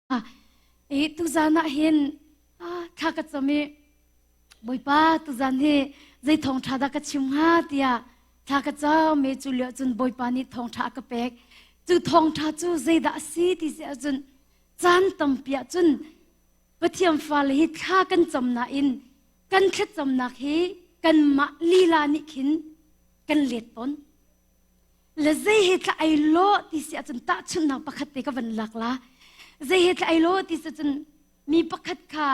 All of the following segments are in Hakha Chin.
I tuzan ah hin thla ka cam i Bawipa tuzan hi zei thawngṭha dah ka chim hnga tiah thla ka cam i cu lio cun Bawipa nih thawngṭha a ka pek. Cu thawngṭha cu zeidah a si ti si ahcun caan tampi ahcun Pathian fale hi thla kan cam nain kan thlacamnak hi kanmah lila nih khin kan let tawn. Le zei he thla ai lo ti si ahcun tahchunhnak pakhat te ka van lak la. Zei he thla ai lo ti si ahcun mi pakhat kha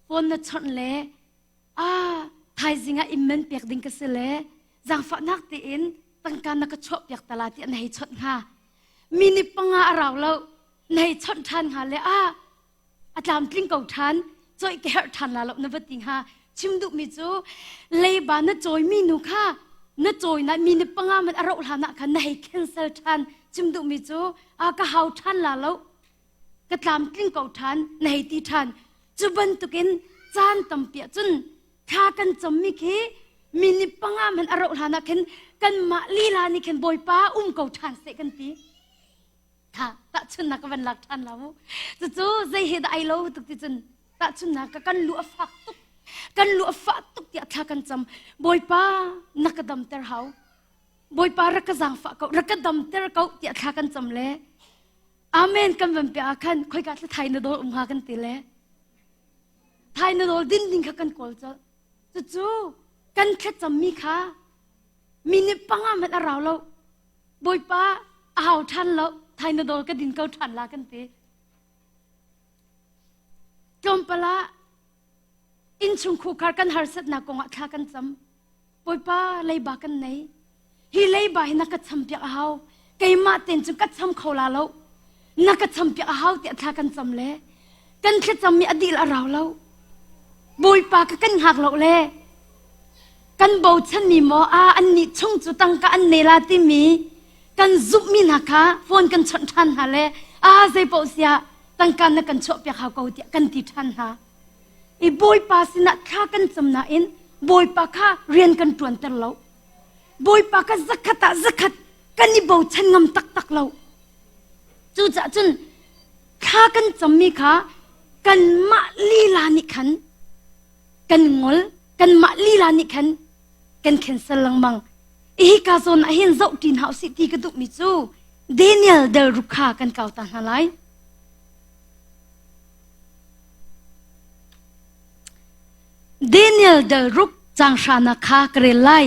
phone na chawnh le a thaizing ah immen pek ding ka si le zaangfahnak tein tangka na ka chuah piak tala ti na hei chawnh hnga. Mi ni panga a rau lo na hei chawnh ṭhan hnga le a a tlamtling ko ṭhan cawih ka herh ṭhan la lo na va ti hnga chim duhmi cu leiba na cawimi nu kha na cawi na mi ni panga man a rauh hlan ah khan na hei cancel ṭhan chim duhmi cu a ka hau ṭhan la lo ka tlamtling ko ṭhan na hei ti ṭhan cu bantukin caan tampi ah cun thla kan cammi khi mi ni panga man a rauh hlan ah khin kanmah lila nih khin bawipa um ko ṭhan seh kan ti Tha tahchunnak ka van lak ṭhan la mu. Cucu zei he dah ai lo tuk ti cun tahchunnak ka kan lu a fak tuk. Kan lu a fah tuk tiah thla kan cam. Bawipa na ka damter hau. Bawipa rak ka zaangfah ko, rak ka damter ko tiah thla kan cam le Amen kan van piah ah khan khoika thla thai na dawl um hnga kan ti le thai na dawl din ding kha kan kawl colh. Cucu kan thlacammi kha minute panga hmanh a rau lo. Bawipa a hau ṭhan lo thai na dawl ka din ko ṭhan la kan ti. Tlawmpal ah innchung khukhar kan harsatnak kongah thla kan cam. Bawipa leiba kan nei. Hi leiba hi na ka champiak a hau. Keimah ten cu ka cham kho la lo. Na ka champiak a hau tiah thla kan cam le kan thlacammi a dil a rau lo. Bawipa ka kan hngak lo le kan bochanmi maw a annih chung cu tangka an nei la timi kan zumhmi hna kha phone kan chawnh ṭhan hna le a zei paoh siah tangka na kan chuahpiak hau ko tiah kan ti ṭhan hna. I Bawipa sinah thla kan cam nain Bawipa kha rian kan ṭuanter lo. Bawipa kha zakhat ah zakhat kan i bochan ngam taktak lo. Cucaah cun thla kan cammi kha kanmah lila nih khan kan ngol kanmah lila nih khan kan cancel lengmang hi ka zawn ah hin zoh ṭi hna usih ti ka duhmi cu Daniel del rukha kan kau ta hna lai Daniel del ruk cang hrana kha ka rel lai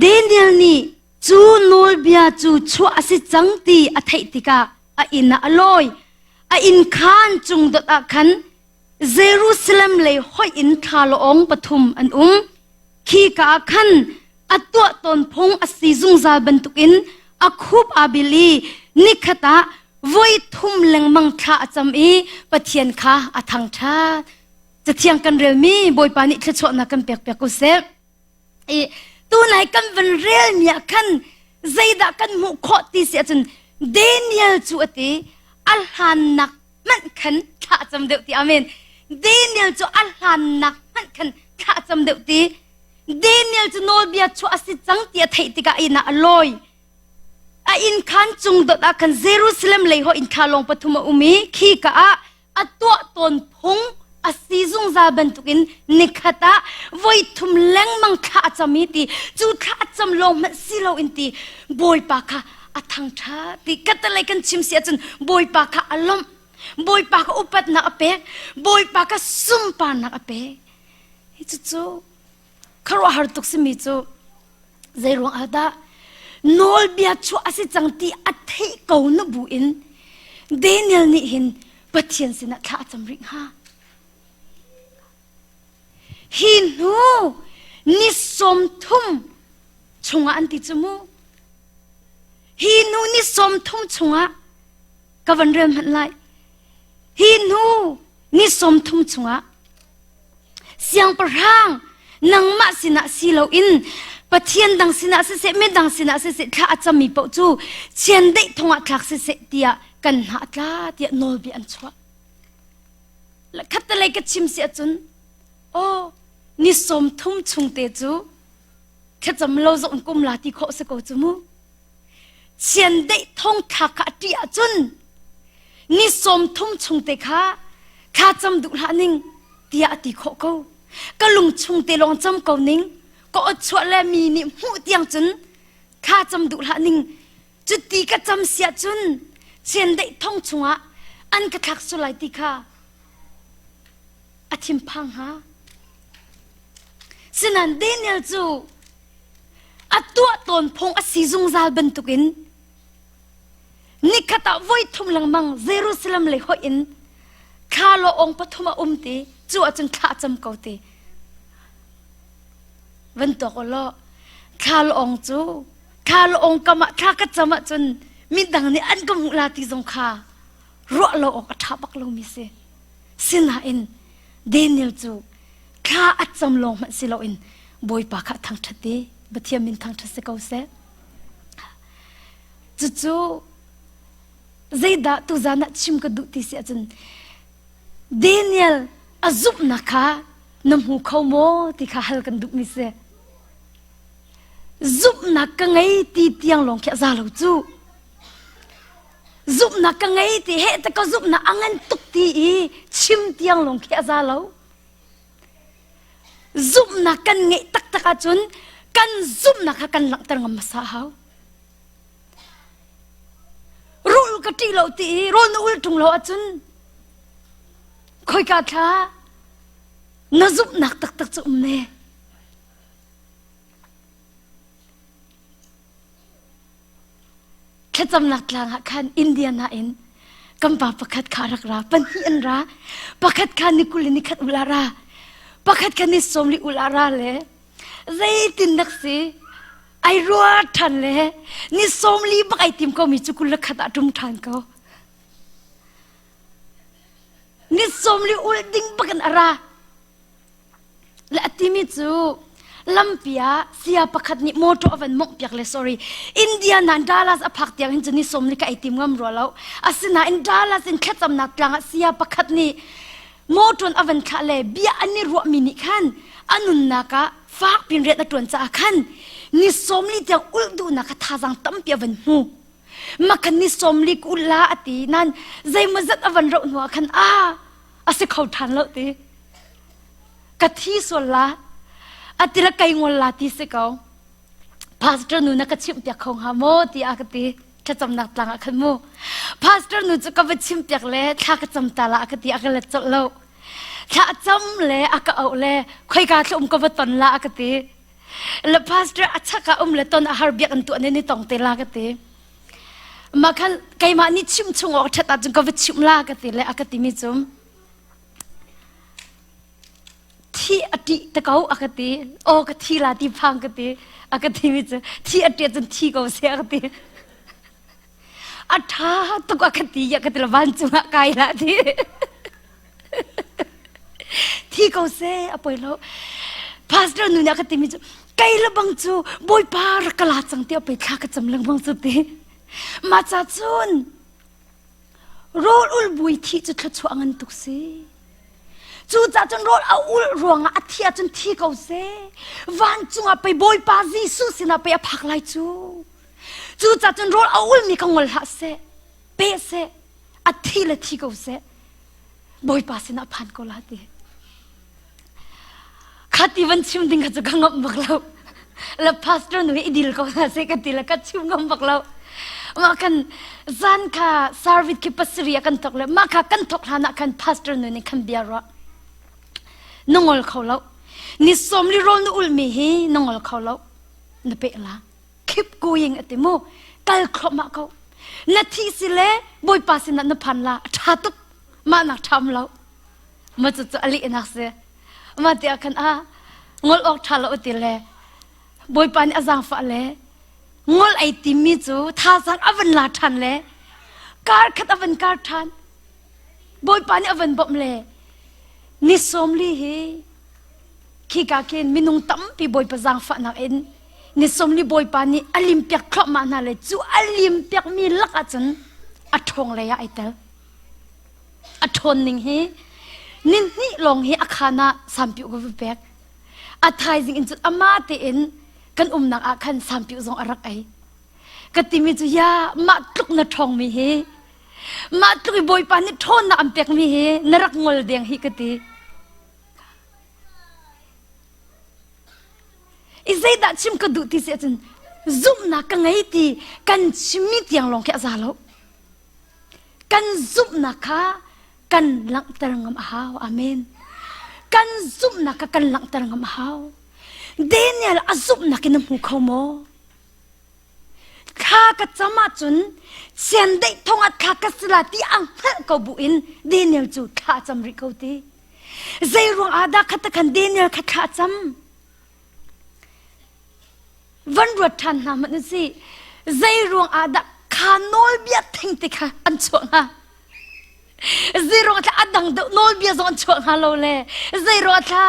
Daniel nih cu nawlbia cu chuah a si cang ti a theih tikah a inn ah a lawi a inn khaan cung dot ah khan Jerusalem lei hoih in thlalaawng pathum an um. Khika ah khan a tuah tawn phung a si zungzal bantukin a khup aa bil i nikhat ah voi thum lengmang thla a cam i Pathian kha a thangṭhat. Cathiang kan relmi Bawipa nih thluachuahnak kan pek piak ko seh. I tunai kan van relmi ah khan zeidah kan hmuh khawh ti si ahcun Daniel cu a ti a hlannak hmanh khan thla a cam deuh ti amen Daniel cu a hlannak hmanh khan thla a cam deuh ti Daniel cu nawlbia chuah a si cang ti a theih tikah inn ah a lawi a inn khan cung dot ah khan Jerusalem lei ho inn thla lawng pathum a um i khi ka ah a tuah tawn phung a si zungzal bantukin nikhat ah voi thum lengmang thla a cam i ti cu thla a cam lawng hmanh si loin ti Bawipa kha a thangṭhat ti katalei kan chim si ahcun Bawipa kha a lawmh Bawipa kha upatnak a pek Bawipa kha sunparnak a pek hi cucu khuaruahhar tuk simi cu zei ruang ah dah nawlbia chuah a si cang ti a theih ko na bu in Daniel nih hin Pathian sinah thla a cam rih hnga hi hnu ni 30 chungah an ti cu mu hi hnu ni 30 chungah ka van rel hmanh lai hi hnu ni 30 chungah Siangpahrang nangmah sinah si loin Pathian dang sinah siseh midang sinah siseh thla a cammi paoh cu chiandeih thongah thlak siseh tiah kan hna a tla tiah nawlbia an chuah. Khattelei ka chim si ahcun aw ni 30 chung te cu thlacam lo zong kum la ti khawh si ko cu mu. Chiandeih thong thlak kha a ṭih ahcun. Ni 30 chung te kha thla cam duh hlah ning tiah a ti khawh ko. Ka lung chung te lawng cam ko ning, ka aw chuah le mi nih hmuh tiang cun thla cam duh hlah ning. Cuti ka cam siah cun chiandeih thong chungah an ka thlak sual lai ti kha a thinphang hnga. Sinan Daniel cu a tuah tawn phung a si zungzal bantukin nikhat ah voi thum lengmang Jerusalem lei hoih in thla lo ong pathum a um ti cu ahcun thla a cam ko ti van tuak u law thla lo ong cu thla lo ong kam ah thla ka cam ahcun midang nih an ka hmuh la ti zong kha ruah lo awk a ṭha bak lomi si sinain Daniel cu thla a cam lawng hmanh si loin Bawipa kha thangṭhat i Pathian min thangṭhat si ko seh. Cucu zeidah tuzan ah chim ka duh ti si ahcun Daniel a zumhnak kha na hmu kho maw ti kha hal kan duhmi si. Zumhnak ka ngei ti tiang lawng khi a za lo cu. Zumhnak ka ngei ti he ta ka zumhnak a ngan tuk ti i chim tiang lawng khi a za lo. Zumhnak kan ngeih taktak ahcun kan zumhnak kha kan langhter ngam hmasa a hau. Rul ka ṭih lo ti i rawl na ul ṭung lo ahcun khoika thla na zumhnak taktak cu um ne. Thlacamnak tlang ah khan Indiana in kan pa pakhat kha rak ra pahnih an ra pakhat kha ni 20 in ni khat ul ah ra pakhat kha ni 40 ul ah ra le zeitin dak si ai rua ṭhan le ni 40 bak ai tim ko mi cu 21 ah ṭum ṭhan ko ni 40 ul ding bak in a ra Le a timi cu lampi ah sia pakhat nih motor a van mongh piak le sorry India nan Dallas a phak tiang hin cu ni som li ka ei tim ngam rua lo asinain Dallas in thlacamnak tlang ah sia pakhat nih motor a van thlah le bia an i ruahmi nih khan a nunnak ah fak pin rian a ṭuan caah khan ni 40 tiang ulh duhnak kha thazaang tampi a van hmu makhan ni 40 ka ulh la a ti nan zeimawzat a van roh hnu ah khan a a si kho ṭhan lo ti ka thi sual la a ti la kai ngol la ti si ko pastor nu na ka chimh piak kho hnga maw ti a ka ti thlacamnak tlang ah khan mu pastor nu cu ka va chim piak le thla ka cam ta la a ka ti a ka let colh lo thla cam le a ka auh le khoika thla um ka va ton la a ka ti le pastor a chak ah um le ton a har biak an tuah ne ni tong te la ka ti mah khan keimah nih chim chung awk ṭhat ahcun ka va chimh la ka ti le a ka timi cu thi a ṭih te ko a ka ti aw ka thi la ti phang ka ti a ka timi cu thi a ṭih cun thi ko seh a ka ti a ṭha tuk a ka ti ya ka ti la vancung ah kai la ti thi ko seh a poi lo pastor nu nih a ka timi cu kei le bang cu bawipa rak ka la cang ti a pei thla ka cam lengmang cu ti mah ca cun rawl ul bui thi cu thluachuah ngan tuk si cu ca cun rawl a ul ruangah a thi ahcun thi ko seh vancung ah pei bawipa Jesuh sinah pei a phak lai cu cu ca cun rawl a ulmi ka ngol hlah seh pe seh a thi le thi ko seh bawipa sinah phan ko la ti kha ti van chim ding kha cu ka ngamh bak lo la pastor nu hi i dil ko hna seh ka ti le ka chim ngam bak lo mah kan zan kha service khi pasari ah kan thok le mah kha kan thok hlan ah khan pastor nu nih khan bia ruah na ngol kho lo ni 40 rawl na ulmi hi na ngol kho lo na pe la keep going ati mu kal thluahmah ko na thi si le bawipa sinah na phan la a ṭha tuk mah nak ṭham lo ma cu cu a lehnak si ma ti ah khan a ngol awk ṭha lo ti le bawipa nih a zaangfah le ngol ei timi cu thazaang a van la ṭhan le kar khat a van kar ṭhan bawipa nih a van bawmh le ni 40 hi khika khin minung tampi bawipa zaangfahnak in ni 40 bawipa nih a limpiak thluahmah hna le cu a limpiakmi lak ahcun a ṭhawng lei ah ai tel a ṭhawn ning hi ni hnih lawng hi a khaan ah sampiu ka va pek a thaizing in cun amah tein kan umnak ah khan sampiu zong a rak ei ka timi cu ya mah tluk na ṭhawngmi hi. Mah tluk i Bawipa nih ṭhawnnak an pekmi hi na rak ngol deng hi ka ti. I zeidah chim ka duh ti si ahcun zumhnak ka ngei ti kan chimmi tiang lawng khi a za lo. Kan zumhnak kha kan langhter ngam a hau. Amen. Kan zumhnak kha kan langhter ngam a hau. Daniel a zumhnak in na hmu kho maw? Thla ka cam ahcun chiandeih thong ah thla ka si la ti a hngalh ko bu in Daniel cu thla a cam rih ko ti. Zei ruang ah dah kha khan Daniel kha thla a cam? Van ruat ṭhan hna hmanh u sih. Zei ruang ah dah kha nawlbia theng te kha an chuah hnga? Zei ruang thla a dang deuh nawlbia zong an chuah hnga lo le zei ruang thla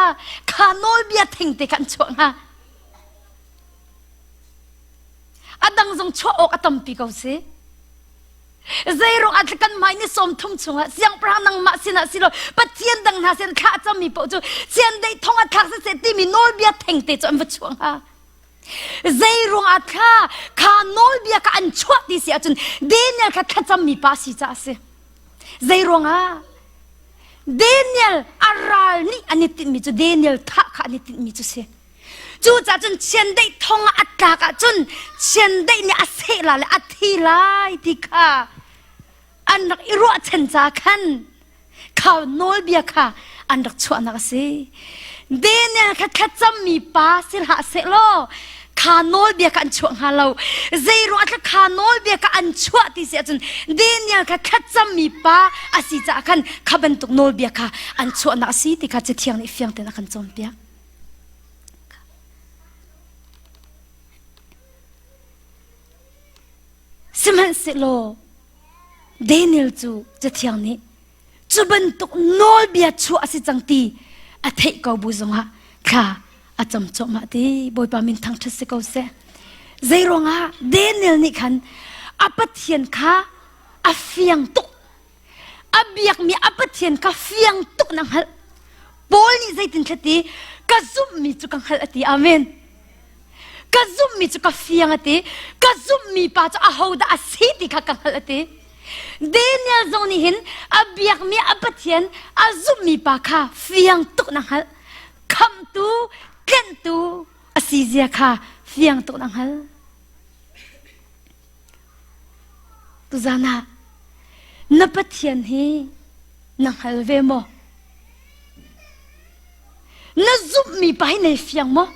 kha nawlbia theng te kha an chuah hnga? A dang zong chuah awk a tampi ko si. Zeiruang ah kan hmai ni sawm thum chungah siangpahrang nangmah sinah si lo Pathian dang hna sin thla cammi paoh cu chiandeih thong ah thlak siseh timi nawlbia thengte cu an va chuah hnga. Zeiruang ah thla kha nawlbia kha an chuah ti si ahcun Daniel kha thlacammi pa si caah a si. Zeiruang ah Daniel a ral nih an i tinhmi cu Daniel thah kha an i tinhmi cu si. Cucaah cun chiandeih thong ah a tlak ahcun chiandeih nih a seh la le a thi lai ti kha an rak i ruahchan ca khan kha nawlbia kha an rak chuahnak a si. Daniel kha thlacammi pa si hlah sehlaw kha nawlbia kha an chuah hnga lo. Zei ruangah thla kha nawlbia kha an chuah ti si ahcun Daniel kha thlacammi pa a si caah khan kha bantuk nawlbia kha an chuahnak a si ti kha Cathiang nih fiang tein a kan cawnpiak. Sihmanhsehlaw Daniel cu Cathiang nih cu bantuk nawlbia chuah a si cang ti a theih ko bu zongah thla a cam cuahmah ti Bawipa min thangṭhat si ko seh. Zeiruangah Daniel nih khan a Pathian kha a fiang tuk a biakmi a Pathian kha fiang tuk na hngalh. Paul nih zeitin ti ka zumhmi cu ka hngalh a ti. Amen. Ka zumhmi cu ka fiang a ti. Ka zumhmi pa cu ahodah a si ti kha ka hngalh a ti. Daniel zong nih hin a biakmi a Pathian a zumhmi pa kha fiang tuk na hngalh. Khamhtu, tlenhtu a si zia kha fiang tuk na hngalh. Tuzan ah na Pathian hi na hngal ve maw? Na zumhmi pa hi nei fiang maw?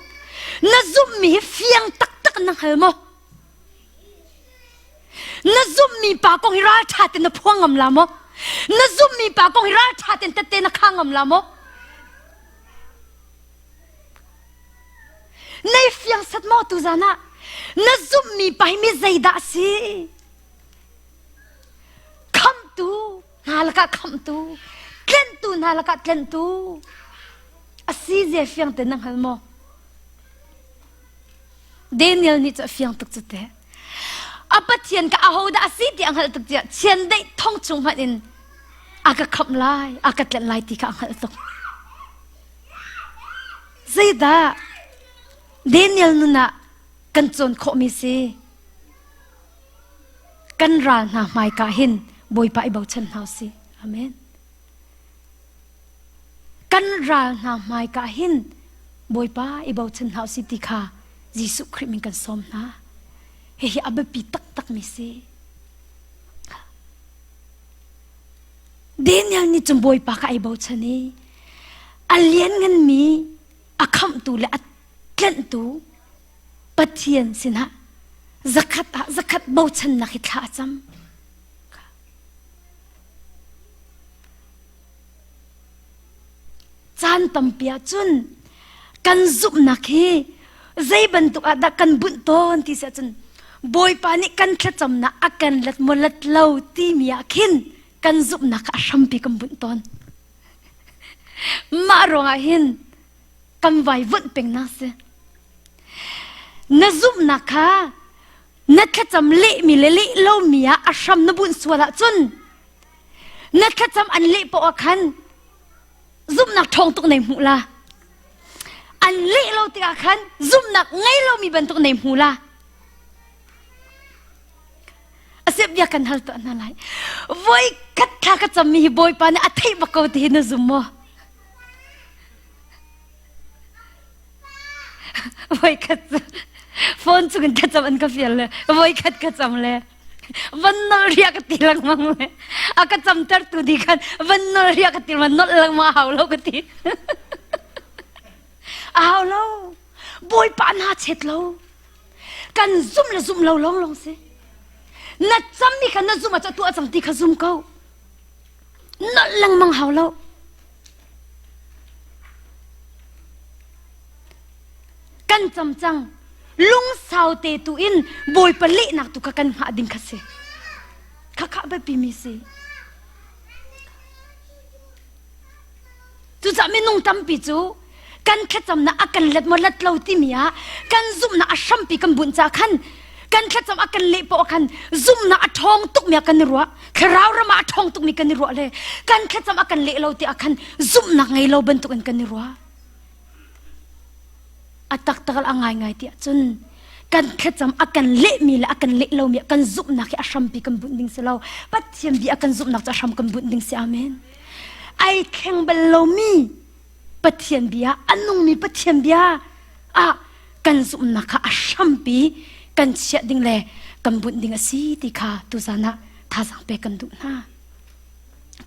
Na zumhmi hi fiang taktak na hngal maw? Na zumhmi pa kong hi ralṭha tein na phuang ngam la maw? Na zumhmi pa kong hi ralṭha tein tette na kha ngam la maw? Nei fiang sat maw tuzan ah? Na zumhmi pa hi mi zeidah a si? Khamhtu hna lakah khamhtu, tlenhtu hna lakah tlenhtu a si zia fiang te na hngal maw? Daniel nih cu a fiang tuk cu te. A Pathian ka ahodah a si ti a hngalh tuk tiah chiandeih thong chung hmanh in a ka khamh lai, a ka tlenh lai ti kha a hngalh tuk. Zeidah Daniel nun ah kan cawn khawhmi si? Kan ral hna hmaika hin Bawipa i bochan hna usih. Amen. Kan ral hna hmaika hin Bawipa i bochan hna usih ti kha Jesuh Khrih min kan sawm hna. Hihi a biapi taktakmi si. Daniel nih cun Bawipa kha ai bochan i a liannganmi a khamhtu le a tlenhtu Pathian sinah zakhat ah zakhat bochannak hi thla a cam. Caan tampi ah cun kan zumhnak hi zei bantuk ah dah kan bunh tawn ti si ahcun Bawipa nih kan thlacamnak a kan let maw let lo timi ah khin kan zumhnak kha a hrampi kan bunh tawn. Mah ruangah hin kan vaivuanh peng na si. Na zumhnak kha na thlacam lehmi le leh lomi ah a hram na bunh sual ahcun na thlacam an leh poah ah khan zumhnak ṭhawng tuk nei hmuh la. An leh lo tikah khan zumhnak ngei lomi bantuk nei hmu la. Asi. Bia kan hal tuah hna lai. Voi khat thla ka cammi hi Bawipa nih a theih bak ko ti hi na zum maw? Voi khat phone chung in thlacam an ka fial le voi khat ka cam le van nol ria ka ti lengmang le a ka camter tu di khan van nol ria ka ti van nol lengmang a hau lo ka ti. A hau lo. Bawipa na chet lo. Kan zum le zum lo long long si. Na cammi kha na zum a tu a cang ti kha zum ko. Nolh lengmang hau lo. Kan cam cang. Lungsau te tu in Bawipa lehnak tu kha kan hngah ding kha si. Khakha biapi mi si. Cucaah minung tampi cu kan thlacamnak a kan let maw let lo timi ah kan zumhnak a hrampi kan bunh ca khan kan thlacam a kan leh poah khan zumhnak a ṭhawng tukmi ah kan i ruah thlarau ram ah a ṭhawng tukmi kan i ruah le kan thlacam a kan leh lo tiah khan zumhnak ngei lo bantukin kan i ruah a taktak a ngaingai tiah cun kan thlacam a kan lehmi le a kan leh lomi kan zumhnak hi a hrampi kan bunh ding si lo Pathian bia a kan zumhnak cu a hram kan bunh ding si amen ai thleng bal lomi Pathian bia a nungmi Pathian bia ah kan zumhnak kha a hrampi kan chiah ding le kan bunh ding a si ti kha tuzan ah thazaang pek kan duh hna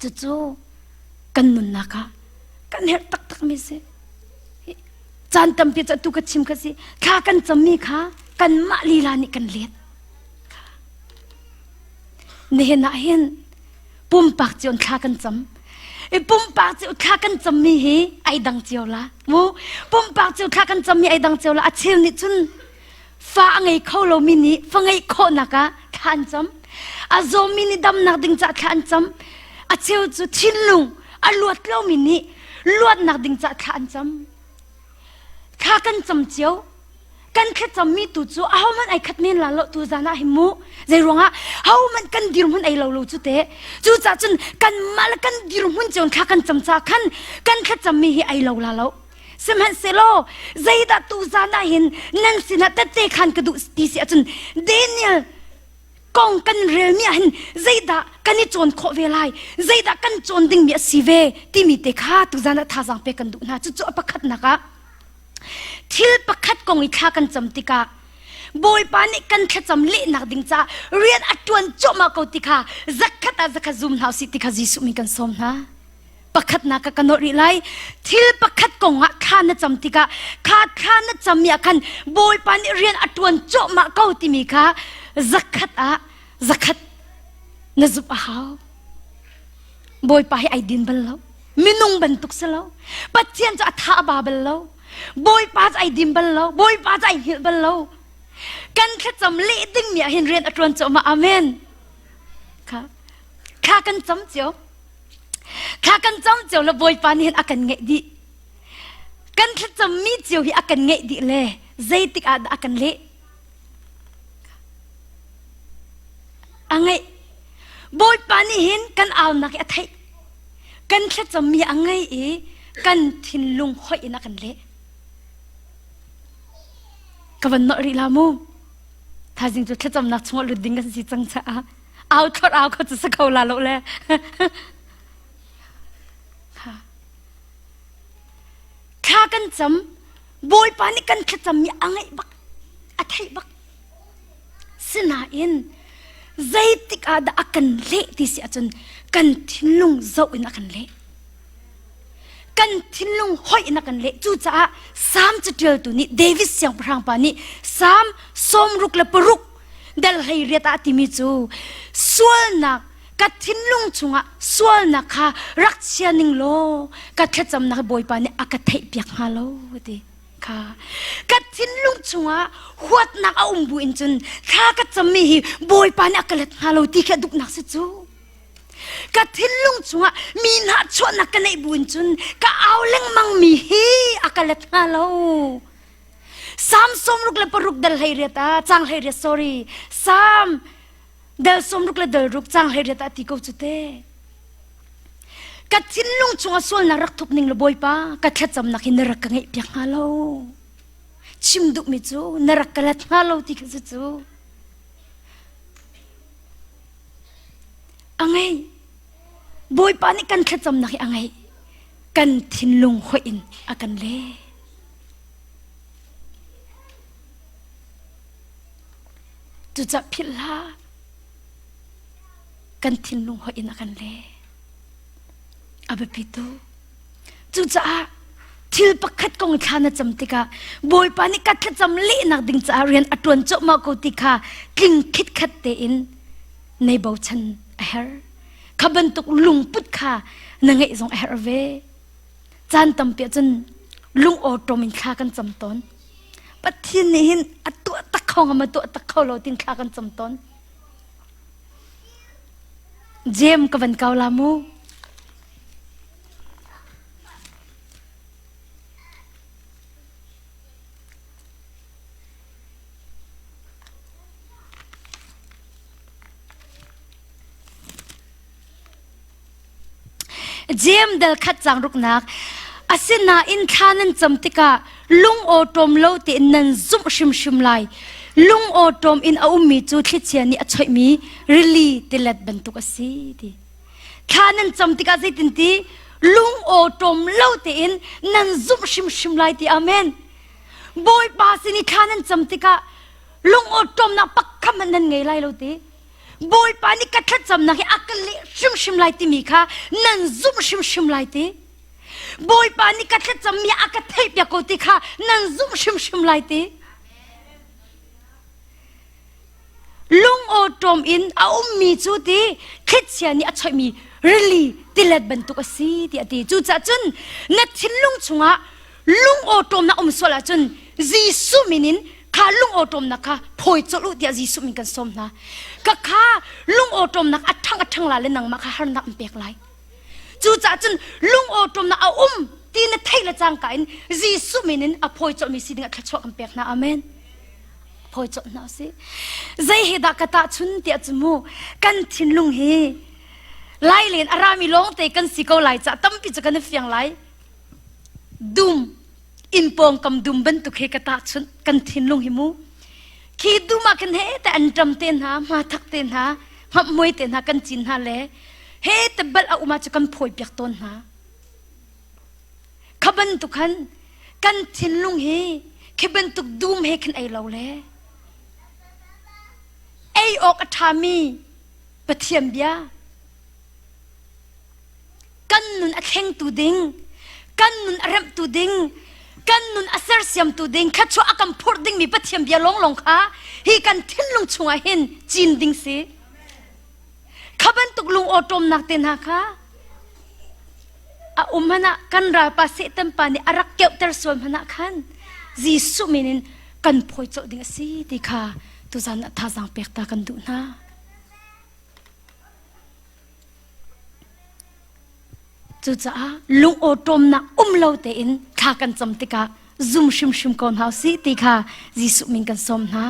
cucu kan nunnak ah kan herh taktakmi si caan tampi cu atu ka chim kha si thla kan cammi kha kanmah lila nih kan let nihin ah hin pumpak cio thla kan cam i pumpak cio thla kan cammi hi ai dang cio la mu pumpak cio thla kan cammi ai dang cio la a cheu nih cun fa a ngei kho lomi nih fa ngeih khawhnak ah thla an cam a zawmi nih damnak ding caah thla an cam a cheu cu thinlung a luat lomi nih luatnak ding caah thla an cam thla kan cam cio kan thlacammi tu cu ahohmanh ai khat men la lo tu zan ah hin mu zei ruangah hohmanh kan dirhmun ei lo lo cu te cucaah cun kanmah le kan dirhmun cio thla kan cam ca khan kan thlacammi hi ei lo la lo Sihmanhsehlaw zeidah tuzan ah hin nan sinah tette khan ka duh ti si ahcun Daniel kong kan relmi ah hin zeidah kan i cawn khawh ve lai zeidah kan cawn dingmi a si ve timi te kha tuzan ah thazaang pek kan duh hna cucu a pakhatnak ah thil pakhat kong i thla kan cam tikah Bawipa nih kan thlacam lehnak ding caah rian a ṭuan cuahmah ko ti kha zakhat ah zakhat zum hna usih ti kha Jesuh min kan sawm hna. Pakhatnak ka kan rih lai. Thil pakhat kong ah thla na cam tikah kha thla na cammi ah khan Bawipa nih rian a ṭuan cuahmah ko timi kha zakhat ah zakhat na zumh a hau. Bawipa hi ai din bal lo. Minung bantuk si lo. Pathian cu a tha a ba bal lo. Bawipa cu ai dim bal lo. Bawipa cu ai hngilh bal lo. Kan thlacam leh dingmi ah hin rian a ṭuan cuahmah. Amen. Kha thla kan cam cio. Thla kan cam cio le Bawipa nih hin a kan ngeih dih. Kan thlacammi cio hi a kan ngeih dih le zeitik ah dah a kan leh? A ngeih. Bawipa nih hin kan aunak hi a theih. Kan thlacammi a ngei i kan thinlung hoih in a kan leh. Ka van nolh rih la mu. Thaizing cu thlacamnak chungah lut ding kan si cang caah au thlor au kho cu si kho la lo le thla kan cam bawipa nih kan thlacammi a ngaih bak a theih bak sinain zeitik ah dah a kan leh ti si ahcun kan thinlung zoh in a kan leh kan thinlung hoih in a kan leh cucaah Salm caṭialtu nih David siangpahrang pa nih Salm 66 dal 18 ah timi cu sualnak ka thinlung chungah sualnak kha rak chia ning law ka thlacamnak Bawipa nih a ka theihpiak hnga lo ti kha ka thinlung chungah huatnak a um bu in cun thla ka cammi hi Bawipa nih a ka let hnga lo ti khi a duhnak si cu ka thinlung chungah mi hnahchuahnak ka neih bu in cun ka au lengmang mi hi a ka let hnga lo Sam 66 dal 18 ah cang 18 sorry Sam dal 60 le dal ruk cang 18 ah ti ko cu te ka thinlung chungah sualnak rak thup ning le bawipa ka thlacamnak hi na rak ka ngeih piak hnga lo chim duhmi cu na rak ka let hnga lo ti kha cu. A ngei. Bawipa nih kan thlacamnak hi a ngei. Kan thinlung hoih in a kan leh. Cucah philh hlah. Kan thinlung hoih in a kan leh. A biapi tuk. Cucaah thil pakhat kong thla na cam tikah Bawipa nih ka thlacam lehnak ding caah rian a ṭuan cuahmah ko ti kha tling khitkhat tein nei bochan a herh. Kha bantuk lungput kha na ngeih zong a herh ve. Caan tampi ahcun lung awṭawm in thla kan cam tawn. Pathian nih hin a tuah tak kho ngam a tuah tak kho lo tin thla kan cam tawn. Jem ka van kau la mu. Jem dal khat cang ruknak asinain thla nan cam tikah lung awṭawm lo tein nan zumh hrimhrim lai. Lung awṭawm in a ummi cu thlichia nih a choihmi rili tilet bantuk a si ti. Thla nan cam tikah zeitin ti lung awṭawm lo tein nan zumh hrimhrim lai ti amen. Bawipa sin i thla nan cam tikah lung awṭawmnak pakhat hmanh nan ngei lai lo ti. Bawipa nih ka thlacamnak hi a ka leh hrimhrim lai timi kha nan zumh hrimhrim lai ti. Bawipa nih ka thlacammi a ka theihpiak ko ti kha nan zumh hrimhrim lai ti. Lung awṭawm in a ummi cu ti thlichia nih a choihmi rili tilet bantuk a si ti a ti. Cucaah cun na thinlung chungah lung awṭawmnak um sual ahcun Jesuh min in kha lung awṭawmnak kha phawi colh u tiah Jesuh min kan sawm hna. Ka kha lung awṭawmnak a ṭhang a ṭhang la le nangmah kha harnak an pek lai. Cucaah cun lung awṭawmnak a um ti na theih le cangka in Jesuh min in a phawi colhmi si dingah thluachuah kan pek hna. Amen. Phawi colh hna usih. Zei he dah ka tahchun tiah cu mu kan thinlung hi lai len a rami lawngte kan si ko lai cah tampi cu kan i fiang lai. Dum inn pawngkam dum bantuk he ka tahchunh kan thinlung hi mu khi dum ah khin he te an ṭam te hna hmathak te hna hmapmuai te hna kan cin hna le he te bal a um ah cu kan phawi piak tawn hna kha bantuk khan kan thinlung hi khi bantuk dum he khin ei lo le ei awk a ṭhami Pathian bia kan nun a thlengtu ding kan nun a remhtu ding kan nun a sersiamtu ding thluachuah a kan phurh dingmi Pathian bia lawnglawng kha hi kan thinlung chungah hin cin ding si kha bantuk lung awṭawmnak te hna kha a um hmanah kan ralpa Satan pa nih a rak keuhter sual hmanah khan Jesuh min in kan phawi colh ding a si ti kha tuzan ah thazaang pek ta kan duh hna. Cucaah lungawṭawmnak um lo tein thla kan cam tikah zum hrimhrim ko hna usih ti kha Jesuh min kan sawm hna.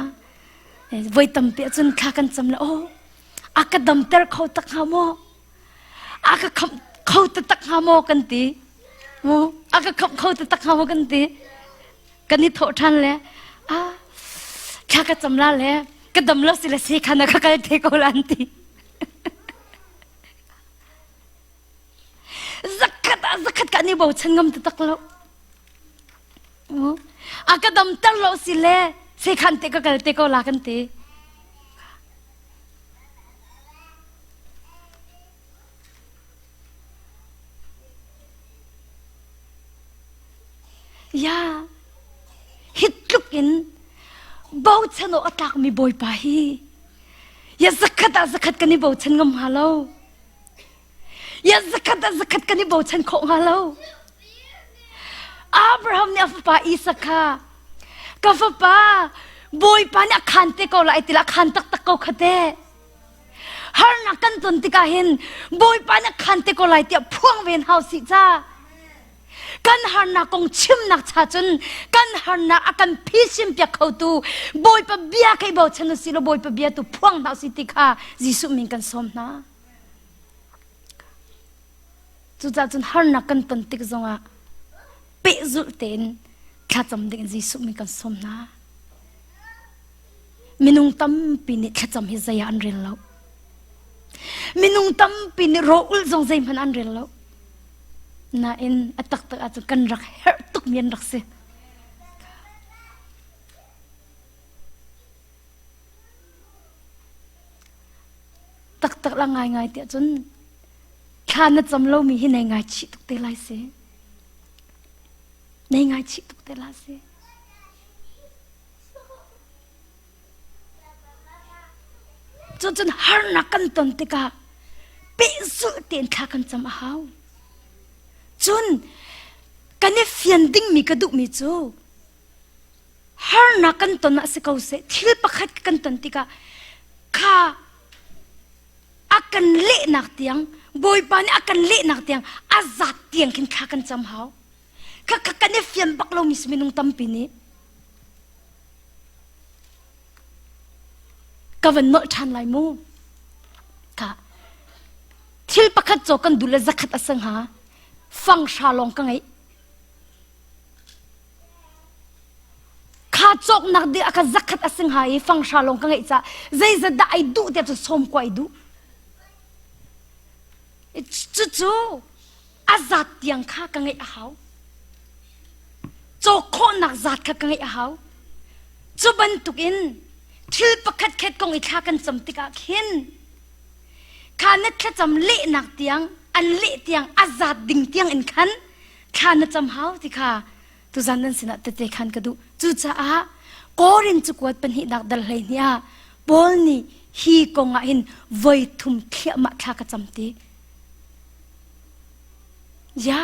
Voi tampi ahcun thla kan cam le aw a ka damter kho tak hnga maw? A ka khamh kho taktak hnga maw kan ti. Mu a ka khamh kho taktak hnga maw kan ti. Kan i thawh ṭhan le a thla ka cam la le ka dam lo si le si khan ka kal te ko la an ti. Zakhat ah zakhat ka ni bochan ngam taktak lo. A ka dam ter lo si le sekhan te ka kal te ko la kan ti. Ya, hi tluk in bochan awk a tlakmi Bawipa hi ya zakhat ah zakhat kan i bochan ngam hnga lo. Ya zakhat ah zakhat kan i bochan khawh hnga lo. Abraham nih a fapa Isak kha ka fapa Bawipa nih a khan te ko lai ti la a khan taktak ko kha te. Harnak kan ton tikah hin Bawipa nih a khan te ko lai tiah phuang ven hau sih ca. Kan harnak kong chimnak cha cun kan harnak a kan phisim piak khotu Bawipa bia kha i bochan usih law Bawipa bia tu phuang hna usih ti kha Jesuh min kan sawm hna. Cucaah cun harnak kan ton tik zongah pehzulh tein thlacam ding in Jesuh min kan sawm hna. Minung tampi nih thlacam hi zei ah an rel lo. Minung tampi nih raw ulh zong zeihmanh an rel lo. Nain a taktak ahcun kan rak herh tukmi an rak si. Taktak la ngaingai tiah cun thla na cam lomi hi nei ngaichih tuk te lai si. Nei ngaichih tuk te lai si. Cucun harnak kan ton tikah pehzulh tein thla kan cam a hau. Cun kan i fian dingmi ka duhmi cu harnak kan ton ah si ko seh thil pakhat kan ton tikah kha a kan lehnak tiang Bawipa nih a kan lehnak tiang a zat tiang khin thla kan cam hau. Kha kha kan i fian bak lomi si minung tampi nih. Ka van nolh ṭhan lai mu. Kha thil pakhat caw kan duh le zakhat a si hnga. Fang hra lawng ka ngeih. Kha cawknak ding a ka zakhat a si hnga i fang hra lawng ka ngeih caah zeizat dah ai duh tiah cun sawm kua ai duh. Cucu a zat tiang kha ka ngeih a hau. Cawk khawhnak zat kha ka ngeih a hau. Cu bantukin thil pakhat khat kong i thla kan cam tikah khin kha na thlacam lehnak tiang an leh tiang a zat ding tiang in khan thla na cam hau ti kha tuzan nan sinah tete khan ka duh. Cucaah Korin cakuat pahnihnak dal 12 ah Paul nih hi kong ah hin voi thum thliahmah thla ka cam ti. Ya.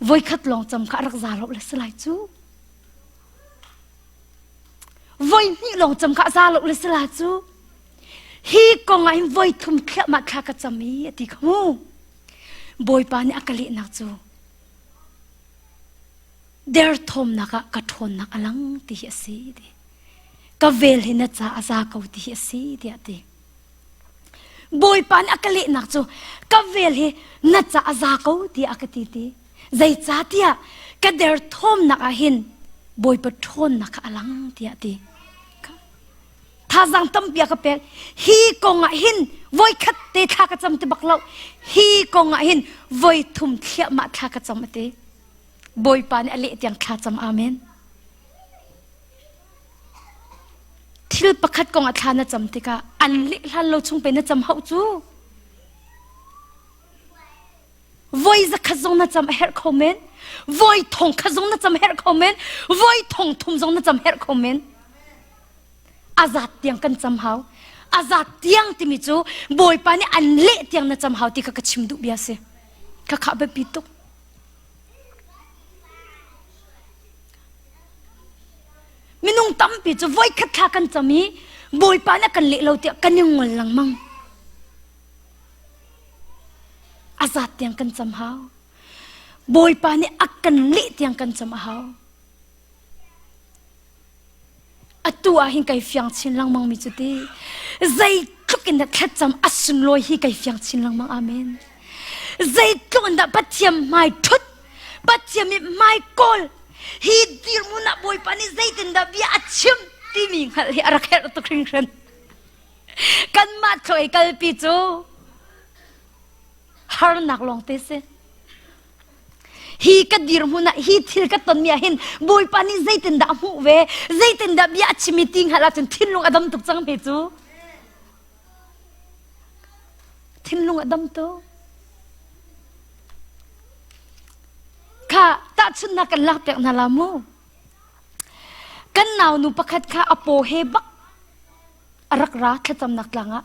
Voikhat lawng cam kha a rak za lo le si lai cu. Voi hnih lawng cam kha a za lo le si la cu. Hi kong ah hin voi thum thliahmah thla ka cam i a ti kha mu. Bawipa nih a ka lehnak cu derthawmnak ah ka ṭhawnnak a lang ti hi a si ti. Ka vel hi na ca a za ko ti hi a si tiah ti. Bawipa nih a ka lehnak cu ka vel hi na ca a za ko tiah a ka ti ti. Zeicahtiah ka derthawmnak ah hin Bawipa ṭhawnnak kha a lang tiah a ti. Thazaang tampi a ka pek. Hi kong ah hin voikhat te thla ka cam ti bak lo. Hi kong ah hin voi thum thliahmah thla ka cam a ti. Bawipa nih a leh tiang thla cam amen. Thil pakhat kong ah thla na cam tikah an leh hlan lo chung pe na cam hauh cu. Voi zakhat zong na cam a herh kho men. Voi thong khat zong na cam herh kho men. Voi thong thum zong na cam herh kho men. A zat tiang kan cam hau. A zat tiang timi cu Bawipa nih an leh tiang na cam hau ti kha ka chim duh bia si. Kha kha biapi tuk. Minung tampi cu voikhat thla kan cam i Bawipa nih a kan leh lo tiah kan i ngol lengmang. A zat tiang kan cam hau. Bawipa nih a kan leh tiang kan cam a hau. Atu ah hin kai fiang chin lengmang mi cu ti zeitluk in dah thlacam a sunlawi hi kai fiang chin lengmang amen. Zeitluk in dah Pathian hmai ṭhut Pathian nih hmai kawl hi dirhmun ah Bawipa nih zeitindah bia a chim timi hngalh hi a rak herh tuk hringhran. Kanmah thloi kalpi cu harnak lawng te si. Hi ka dirhmun ah hi thil ka tonmi ah hin Bawipa nih zeitindah a hmuh ve, zeitindah bia a chim i ti hngalh ahcun thinlung a dam tuk cang hme cu. Thinlung a dam tuk. Kha tahchunhnak kan lak piak hna la mu. Kan naunu pakhat kha a paw he bak a rak ra thlacamnak tlang ah.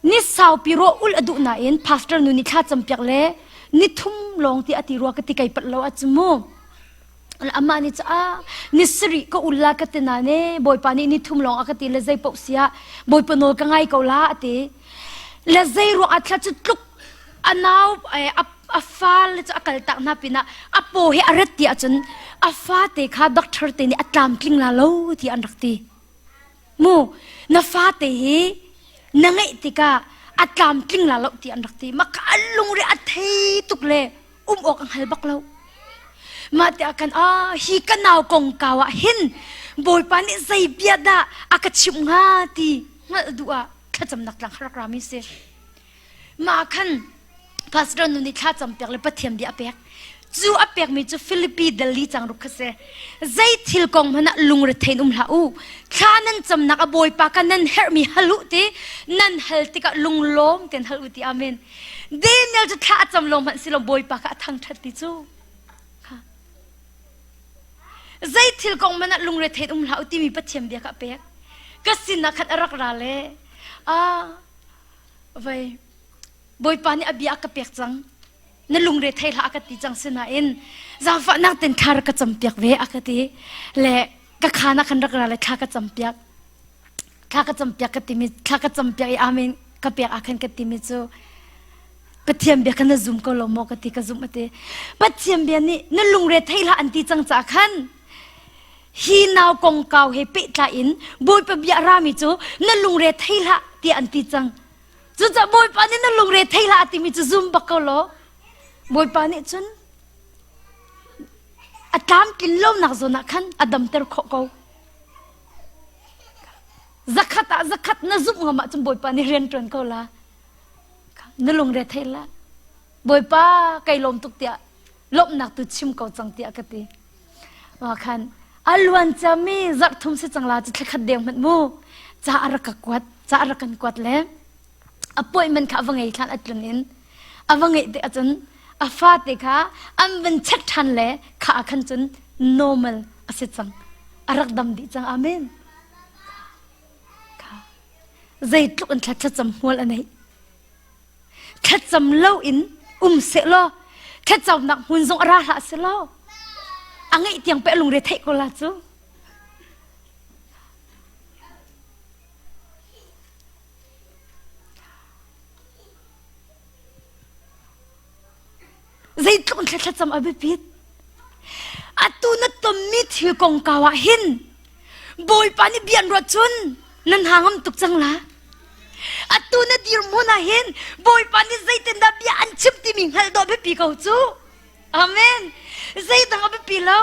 Ni saupi ruah ul a duh nain pastor nu nih thla campiak le ni thum lawng ti a ti rua ka ti kai pat lo a cu mu. Amah nih cu ah ni sarih ka ul la ka ti na ne Bawipa nih ni thum lawng a ka ti le zei paoh siah Bawipa nawl ka ngai ko la a ti. Le zei ruang ah thla cu tluk a nau a fa le cu a kal tak hna pinah a paw hi a rat ti ahcun a fate kha doctor te nih a tlamtling la lo ti an rak ti. Mu na fate hi na ngeih tikah a tlamtling la lo ti an rak ti. Mah kha a lungre a thei tuk le um awk a hngal bak lo. Mah tiah kan ah hi ka nau kongkau ah hin Bawipa nih zei bia dah a ka chimh hnga ti. hngalh duh ah thlacamnak tlang rak rami si. Mah khan pastor nu nih thla campiak le Pathian bia a pek. Cu a pekmi cu Philippi Delhi changruk kha si. Zei thil kong hmanh ah lungre in um hlah u. Thla nan camnak a Bawipa ka nan herhmi hal u ti nan hal tikah lunglawm ten hal u ti amen. Daniel cu thla a cam lo hmanh si lo Bawipa kha a thangṭhat ti cu. Zei thil kong hmanh ah lungre in um hlah u timi Pathian bia kha a pek. Ka sinah khan a rak ra le ah vai Bawipa nih a bia a ka pek cang. Na lungre thei hlah a ka ti cang sinain zaangfahnak ten thla rak ka campiak ve a ka ti. Le ka khaan ah khan rak ra le thla ka campiak. Thla ka campiak ka timi thla ka campiak i amen ka pek ah khan ka timi cu Pathian bia kha na zum ko lo maw ka ti ka zumh a ti. Pathian bia nih na lungre thei hlah an ti cang caah khan hi nau kongkau he pehtlai in Bawipa bia rami cu na lungre thei hlah tiah an ti cang. Cucaah Bawipa nih na lungre thei hlah a timi cu zum bak ko law Bawipa nih cun a tlamtlin lonak zawn ah khan a damter khawh ko. Zakhat ah zakhat na zumh ngam ahcun Bawipa nih rian ṭuan ko la. Na lungre thei hlah. Bawipa kai lawm tuk tiah lawmhnak tu chim ko cang tiah ka ti. Wa khan a luan ciami zarh thum si cang la cu thlakhat deng hmanh mu ca a rak ka kuat ca a rak kan kuat le appointment kha a va ngei thlan a tlun in a va ngeih tik ahcun a fate kha an van check ṭhan le kha ah khan cun normal a si cang a rak dam dih cang amen kha zeitluk in thla thlacam hmual a neih thlacam lo in um seh law thlacamnak hmun zong a ra hlah seh law a ngeih tiang pe lungre theih ko la cu Zeitluk in thlacam a biapit. Atu na tonmi thil kongkau ah hin Bawipa nih bia an ruat cun nan hna ngam tuk cang la. Atu na dirhmun ah hin Bawipa nih zeitindah bia an chim timi hngalh dawh biapi ko cu. Amen. Zeidang a biapi lo.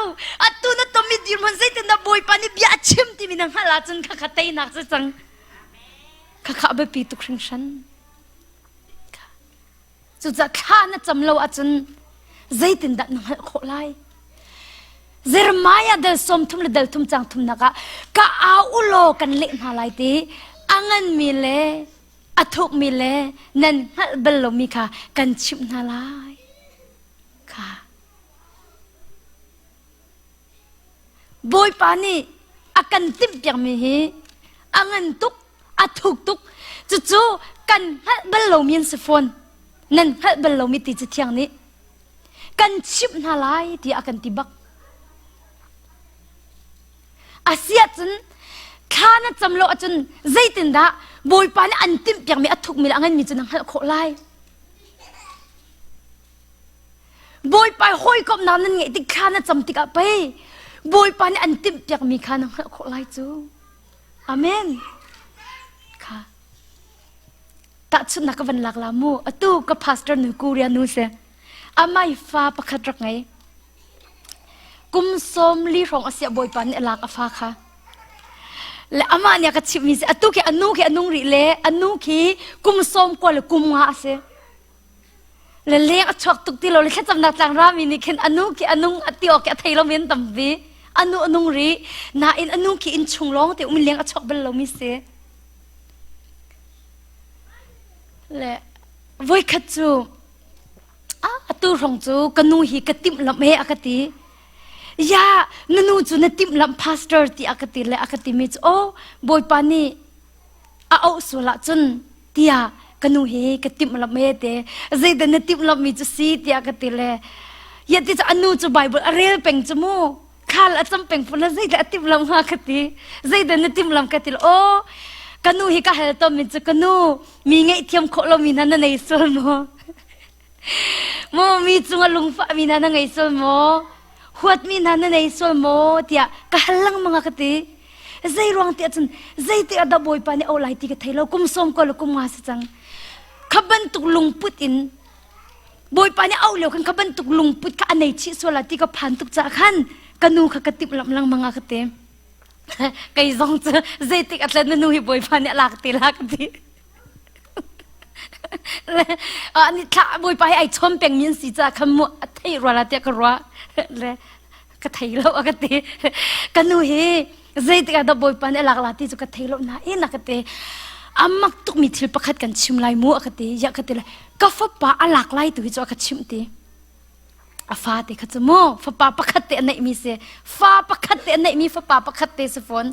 Atu na tonmi dirhmun zeitindah Bawipa nih bia a chim timi na hngalh ahcun khakha teinak si cang. Khakha a biapi tuk hringhran. Cucaah thla na cam lo ahcun zeitindah na hngalh khawh lai? Jeremiah dal sawm thum le dal thum cang thumnak ah ka au u law kan leh hna lai ti a nganmi le a thukmi le nan hngalh bal lomi kha kan chimh hna lai. Kha Bawipa nih a kan timhpiakmi hi a ngan tuk, a thuk tuk. Cucu kan hngalh bal lomi an si fawn. Nan hngalh bal lomi ti cu thiang nih kan chimh hna lai tiah a kan ti bak. A si ahcun thla na cam lo ahcun zeitindah Bawipa nih an timhpiakmi a thukmi le a nganmi cu na hngalh khawh lai? Bawipa hawikomhnak nan ngeih tik thla na cam tikah pei Bawipa nih an timhpiakmi kha na hngalh khawh lai cu. Amen. Kha. Tahchunhnak ka van lak la mu. Atu ka pastor nu Korea nu si. Amai fa pakhat rak ngei. Kum sawm li hrawng a siah Bawipa nih a lak a fa kha. Le amah nih a ka chimhmi si atu khi anu khi a nung rih le anu khi kum sawm kua le kum nga a si. Le leng a chuak tuk ti lo le thlacamnak tlang rami nih khin anu khi anung a ti awk khi a thei lo men tampi anu anung rih nain anu khi inn chung lawng te um leng a chuak bal lomi si le voikhat cu atu hrawng cu ka nu hi ka timh lamh he a ka ti ya na nu cu na timh lamh pastor ti a ka ti le a ka timi cu oh bawipa nih a auh sual ahcun tiah ka nu hi ka timhlamh he te zeidah na timhlamh mi cu si tiah ka ti le ya ti cu anu cu bible a rel peng cu mu khal a cam peng pun zeidah a timhlamh hnga ka ti zeidah na timhlamh ka ti le aw ka nu hi ka hal tom mi cu ka nu mi ngaihthiam khawh lo mi hna na nei sual maw Maw mi cungah lungfahmi hna na ngei sual maw? Huatmi hna na nei sual maw? tiah ka hal lengmang a ka ti. Zei ruang tiah cun zeitik ah dah Bawipa nih auh lai ti ka thei lo. Kum sawm ko le kum nga si cang. Kha bantuk lungput in Bawipa nih auh lio khan kha bantuk lungput kha a nei chih sual la ti ka phan tuk caah khan ka nu kha ka timh lamh lengmang a ka ti. Kei zong cu zeitik a tlen na nu hi bawipa nih a lak te la ka ti. Le ani thla bawipa hi ai chom peng mi an si ca khan mu a thei rua la tiah ka ruah. Le ka thei lo a ka ti. Ka nu hi zeitik ah dah bawipa nih a lak la ti cu ka thei lo nain a ka ti. A mak tukmi thil pakhat kan chim lai mu a ka ti. Ya ka ti le ka fapa a lak lai tu hi cu a ka chimh ti. A fa te kha cu mu fapa pakhat te a neihmi si fa pakhat te a neihmi fapa pakhat te si fawn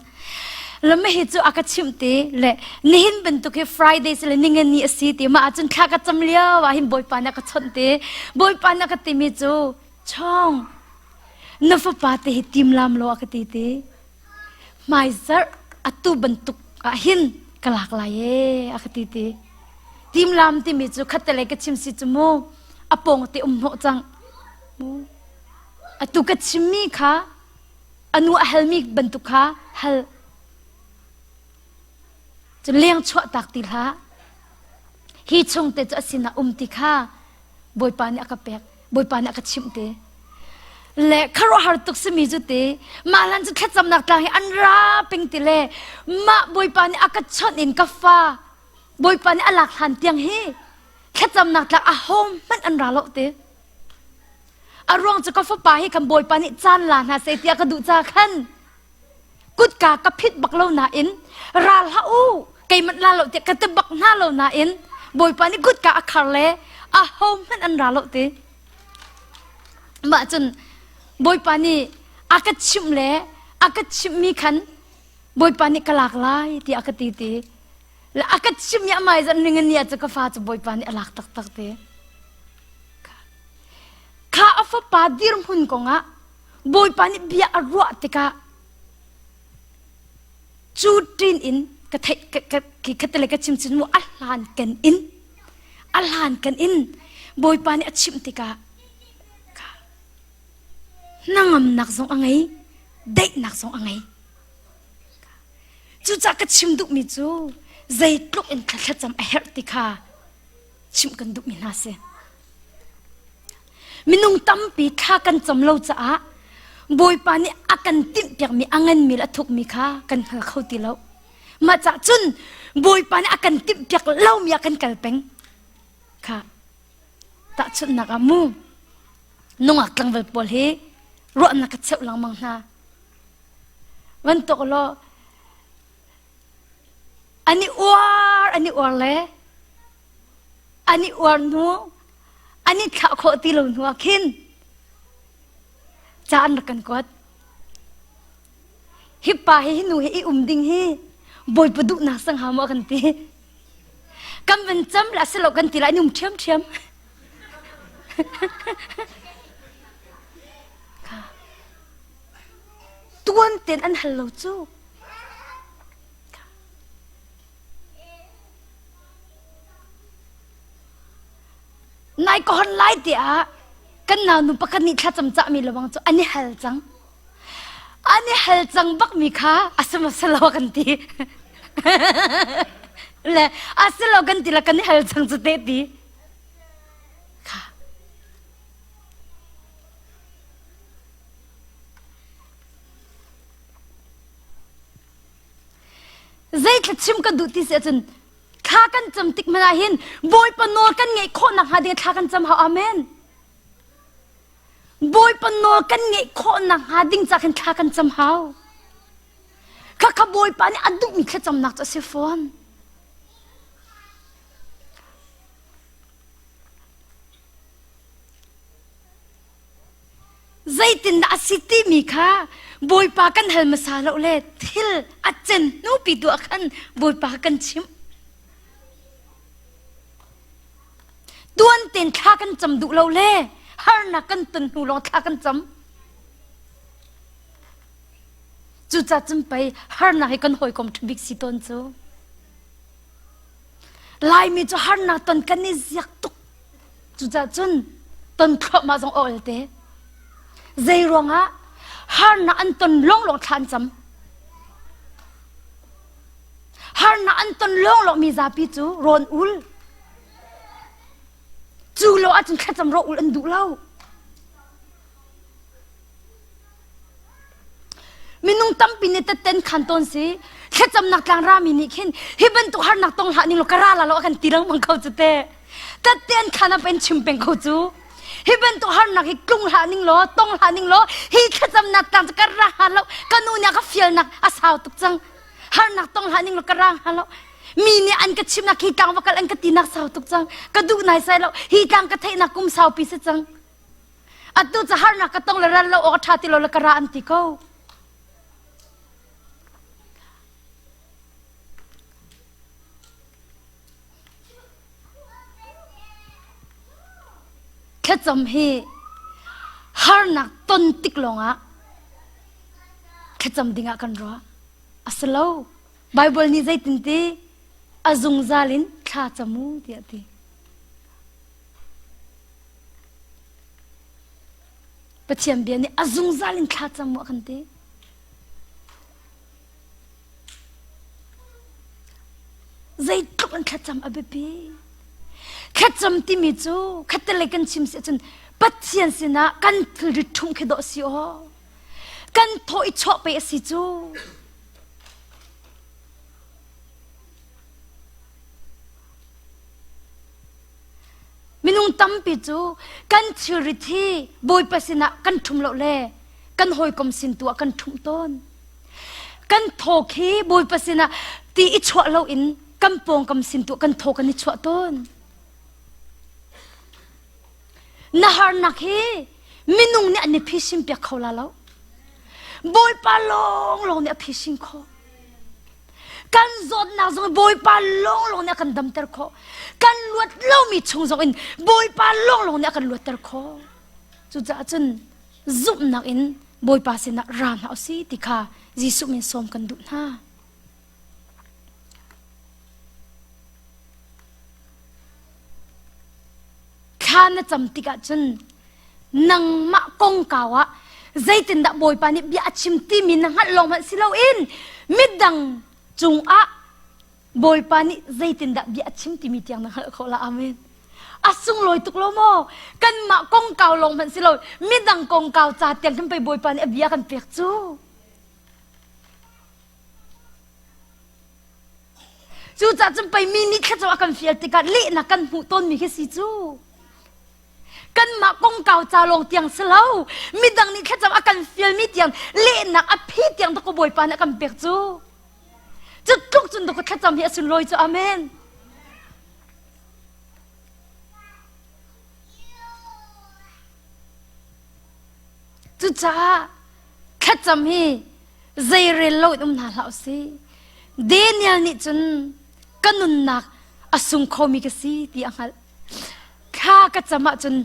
lama hi cu a ka chimh te le nihin bantuk hi Friday si le ningani a si ti mah ahcun thla ka cam lio ah hin Bawipa nih a ka chawnh te Bawipa nih a ka timi cu chong na fapa te hi tim lam lo a ka ti te hmaizarh atu bantuk ah hin ka lak lai ee a ka ti ti timlam timi cu khattelei ka chim si cu mu a pawng te um hnawh cang mu atu ka chimmi kha anu a halmi bantuk kha hal cu leng chuah tak ti hlah hi chung te cu a sinah um ti kha Bawipa nih a ka pek Bawipa nih a ka chimh te le khuaruahhar tuk simi cu te mah hlan cu thlacamnak tlang hi an ra ping ti le mah Bawipa nih a ka chawnh in ka fa Bawipa nih a lak hlan tiang hi thlacamnak tlang a ho hmanh an ra lo te a ruang cu ka fapa hi kan Bawipa nih caan la hna seh tiah ka duh ca khan kutka ka phit bak lo nain ra hlah u keimah la lo tiah ka ti bak hna lo nain Bawipa nih kutka a khar le a ho hmanh an ra lo ti mah cun Bawipa nih a ka chimh le a ka chimhmi khan Bawipa nih ka lak lai tiah a ka ti ti le a ka chimh i amai zan ning ni ah cu ka fa cu Bawipa nih a lak taktak ti kha a fapa dirhmun kongah Bawipa nih bia a ruah tikah cu ṭin in ka theih ka ka ka tele ka chim chin mu a hlan kan in a hlan kan in Bawipa nih a chimh tikah hnangamnak zong a ngei daihnak zong a ngei cucaah ka chim duhmi cu zeitluk in thlacam a herh ti kha chimh kan duhmi hna si Minung tampi thla kan cam lo caah Bawipa nih a kan timhpiakmi a nganmi le a thukmi kha kan hngal kho ti lo. Mah cah cun Bawipa nih a kan timhpiak lomi ah kan kal peng. Kha tahchunhnak ah mu nungak tlangval pawl hi ruahnak ka cheuh lengmang hna. Van tuk law an i uar an i uar le an i uar hnu an i thlah khawh ti lo hnu ah khin ca an rak kan kuat hi pa hi hi nu hi i um ding hi bawipa duhnak sang ha maw kan ti kan van cam la si lo kan ti lai num ṭhiam ṭhiam tuan ten an hal lo cu Nai ka hon lai tiah kan naunu pakhat nih thlacam cahmi lawang cu an i hal cang. An i hal cang bakmi kha a si maw si lo kan ti. Le a si lo kan ti le kan i hal cang cu te ti. Kha. Zeithla chim ka duh ti si ahcun thla kan cam tik hmanh ah hin Bawipa nawl kan ngeih khawh nakhnga ding thla kan cam hau. Amen. Bawipa nawl kan ngeih khawh nakhnga ding ca khin thla kan cam hau. Khakha Bawipa nih a duhmi thlacamnak cu a si fawn. Zeitindah a si timi kha Bawipa kan hal hmasa lo le thil a cen hnupi tu ah khan Bawipa kha kan chimh. Tuan tein thla kan cam duh lo le harnak kan ton hnu lawng thla kan cam. Cucaah cun pei harnak hi kan hawikom ṭha bik si tawn cu. Laimi cu harnak ton kan i ziak tuk. Cucaah cun ton thluahmah zong a ol te. Zei ruangah harnak an ton lawnglawng thla an cam. Harnak an ton lawnglawng mi zapi cu rawn ul. Cu lo ahcun thlacam raw ul an duh lo. Minung. Minung tampi nih tetten khan tawn si. Thlacamnak tlang rami nih khin hi bantuk harnak tong hlah ning law ka ra la lo a kan ti lengmang ko cu te. Tetten khan a pen chim peng ko cu. Hi bantuk harnak hi tlung hlah ning law tong hlah ning law hi thlacamnak tlang cu ka ra ha lo. Ka nu nih a ka fialnak a sau tuk cang. Harnak tong hlah ning law ka ra ha lo. Mi nih an ka chimnak hi tlang va kal an ka tinak sau tuk cang. Ka duh nai sai lo. Hi tlang ka theihnak kum saupi si cang. Atu cu harnak ka tong le ral lo awk a ṭha ti lo le ka ra an ti ko. Thlacam hi harnak ton tik lawngah thlacam dingah kan ruah. A si lo. Bible nih zeitin ti? A zungzal in thla cam u tiah ti. Pathian bia nih a zungzal in thla cam u a kan ti. Zeitluk in thlacam a biapi. Thlacam timi cu khattelei kan chim si ahcun Pathian sinah kan thilri ṭhumh khi dawh si aw. Kan thaw i chuah pe a si cu. Minung tampi cu kan thilrit hi Bawipa sinah kan ṭhum lo le kan hawikom sin tu ah kan ṭhumh tawn. Kan thaw khi Bawipa sinah ti i chuah loin kan pawngkam sin tu ah kan thaw kan i chuah tawn. Na harnak hi minung nih an i phisin piak kho la lo. Bawipa lawnglawng nih a phisin khawh. Kan zawtnak zong Bawipa lawnglawng nih a kan damter khawh. Kan luat lomi chung zong in Bawipa lawnglawng nih a kan luatter khawh. Cucaah cun zumhnak in Bawipa sinah ra hna usih ti kha Jesuh min sawm kan duh hna. Thla na cam tikah cun nangmah kongkau ah zeitindah Bawipa nih bia a chim timi na hngalh lawng hmanh si loin midang cungah Bawipa nih zeitindah bia a chim timi tiang na hngalh khawh la. Amen. A sunglawi tuk lo maw? Kanmah kongkau lawng hmanh si lo midang kongkau ca tiang kan pei Bawipa nih a bia kan pek cu. Cucaah cun pei mi nih thlacam a kan fial tikah lehnak kan hmuh tawnmi khi si cu. Kanmah kongkau ca lawng tiang si lo, midang nih thlacam a kan fialmi tiang lehnak a phi tiang dakaw Bawipa nih a kan pek cu. Cu tluk cun dakaw thlacam hi a sunlawi cu. Amen. Cucaah thlacam hi zeirel lo in um hna hlah usih. Daniel nih cun ka nunnak a sung khomi ka si ti a hngalh. Thla ka cam ahcun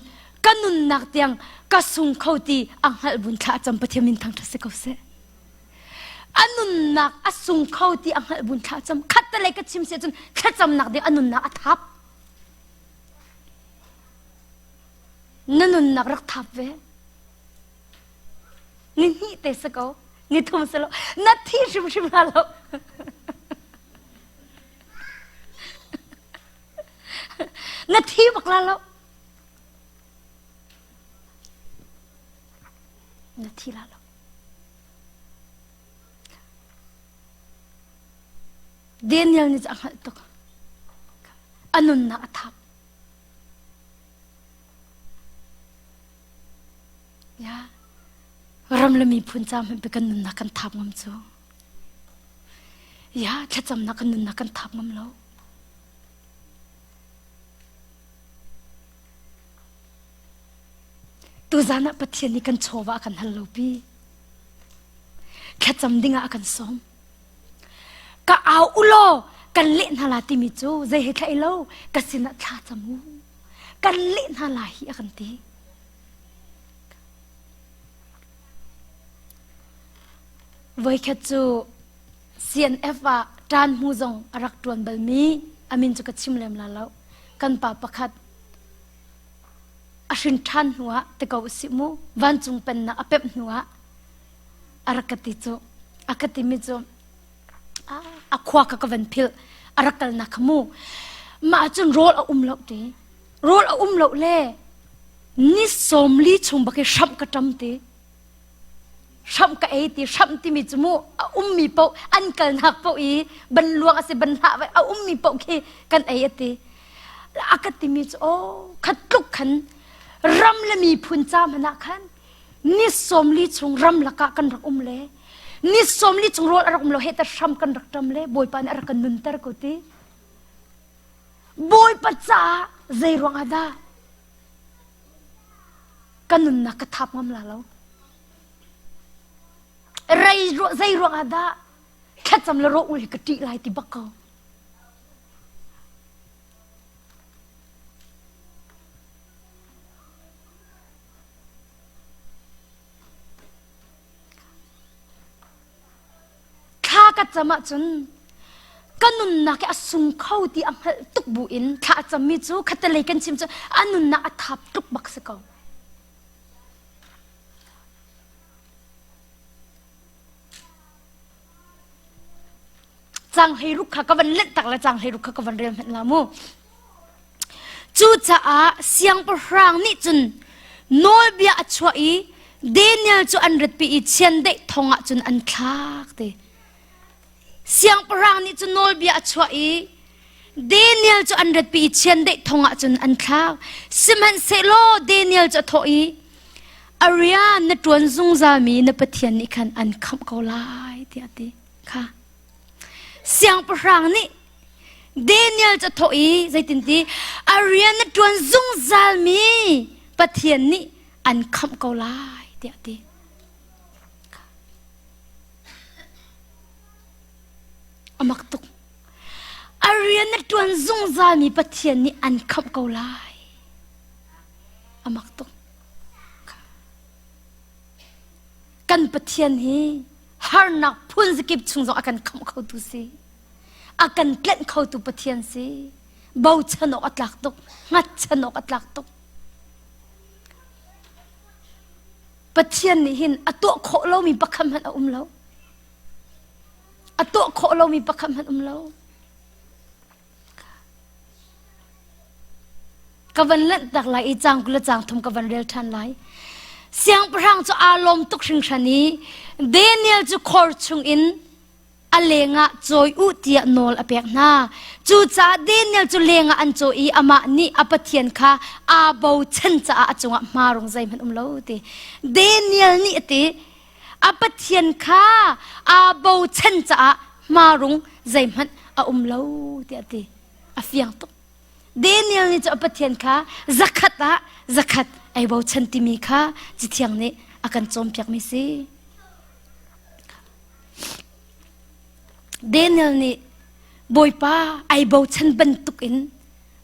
ka nunnak tiang ka sung kho ti a hngalh bun thla a cam Pathian min thangṭhat si ko seh. A nunnak a sung kho ti a hngalh bun thla a cam. Khattelei ka chim si ahcun thlacamnak ding a nunnak a thap. Na nunnak rak thap ve. Ni hnih te si ko. Ni thum si lo. Na thi hrimhrim la lo. Na thi bak la lo. Na thi la lo. Daniel nih a hngalh tuk. A nunnak a thap. Ya. Ram le miphun ca hmanh kan nunnak kan thap ngam cu. Ya, thlacamnak kan nunnak kan thap ngam lo. Tuzan ah Pathian nih kan chawva a kan hal lo pi. Thlacam dingah a kan sawm. Ka au u law kan leh hna la timi cu zei he thla lo ka sinah thla cam u. Kan leh hna la hi a kan ti. Voikhat cu CNF ah ṭan hmu zong a rak ṭuan balmi a min cu ka chim lem la lo. Kan pa pakhat a hrin ṭhan hnu ah ti ko usih mu vancung pennak a pemh hnu ah a rak ka ti cu a ka timi cu a khua ka ka van philh a rak kalnak kha mu mah cun rawl a um lo ti rawl a um lo le ni sawmli chung bak i hramh ka ṭam ti. Hramh ka ei ti hramh timi cu mu a ummi paoh an kalnak paoh i ban luang a si ban hlah a ummi paoh khi kan ei a ti. A ka timi cu aw khat tluk khan ram le miphun ca hmanh ah khan ni 40 chung ram lakah kan rak um le ni 40 chung rawl a rak um lo he ta hram kan rak ṭam le Bawipa nih a rak kan nunter ko ti. Bawipa caah zei ruang ah dah ka nunnak ka thap ngam la lo? Rei zei ruang ah dah thlacam le rawh ul hi ka ṭih lai ti bak ko. Thla ka cam ahcun ka nunnak hi a sung kho ti a hngalh tuk bu in thla a cammi cu khattelei kan chim cu a nunnak a thap tuk bak si ko. Cang hlei ruk kha ka van lenh tak le cang hlei ruk kha ka van rel hmanh la mu. Cucaah siangpahrang nih cun nawlbia a chuah i Daniel cu an ratpi i chiandeih thong ah cun an thlak ti. Siangpahrang nih cun nawlbia a chuah i Daniel cu an ratpi i chiandeih thong ah cun an thlak. Sihmanhsehlaw Daniel cu a thawh i, A rian na ṭuan zungzalmi na Pathian nih khan an khamh ko lai, tiah a ti. Kha. Siangpahrang nih Daniel cu a thawh i zeitinti a rian na ṭuan zungzalmi Pathian nih an khamh ko lai tiah a ti. A mak tuk. A rian na ṭuan zungzalmi Pathian nih an khamh ko lai. A mak tuk. Kan Pathian hi harnak phun zakip chung zong a kan khamh khotu si. A kan tlenh khotu Pathian si. Bochan awk a tlak tuk. Hngatchan awk a tlak tuk. Pathian nih hin a tuah khawh lomi pakhat hmanh a um lo. A tuah khawh lomi pakhat hmanh um lo. Ka van lanhtak lai i cang 20 le cang thum ka van rel ṭhan lai. Siangpahrang cu aa lawm tuk hringhran i Daniel cu khor chungin a lengah cawi u tiah nawl a pek hna. Cucaah Daniel cu lengah an cawi i amah nih a Pathian kha aa bochan caah a cungah hmarung zeihmanh um lo ti. Daniel nih a ti, a Pathian kha aa bochan caah hmarung zeihmanh a um lo tiah a ti. A fiang tuk. Daniel nih cu a Pathian kha zakhat ah zakhat ei bochan timi kha Cathiang nih a kan cawnpiakmi si. Daniel nih Bawipa ai bochan bantuk in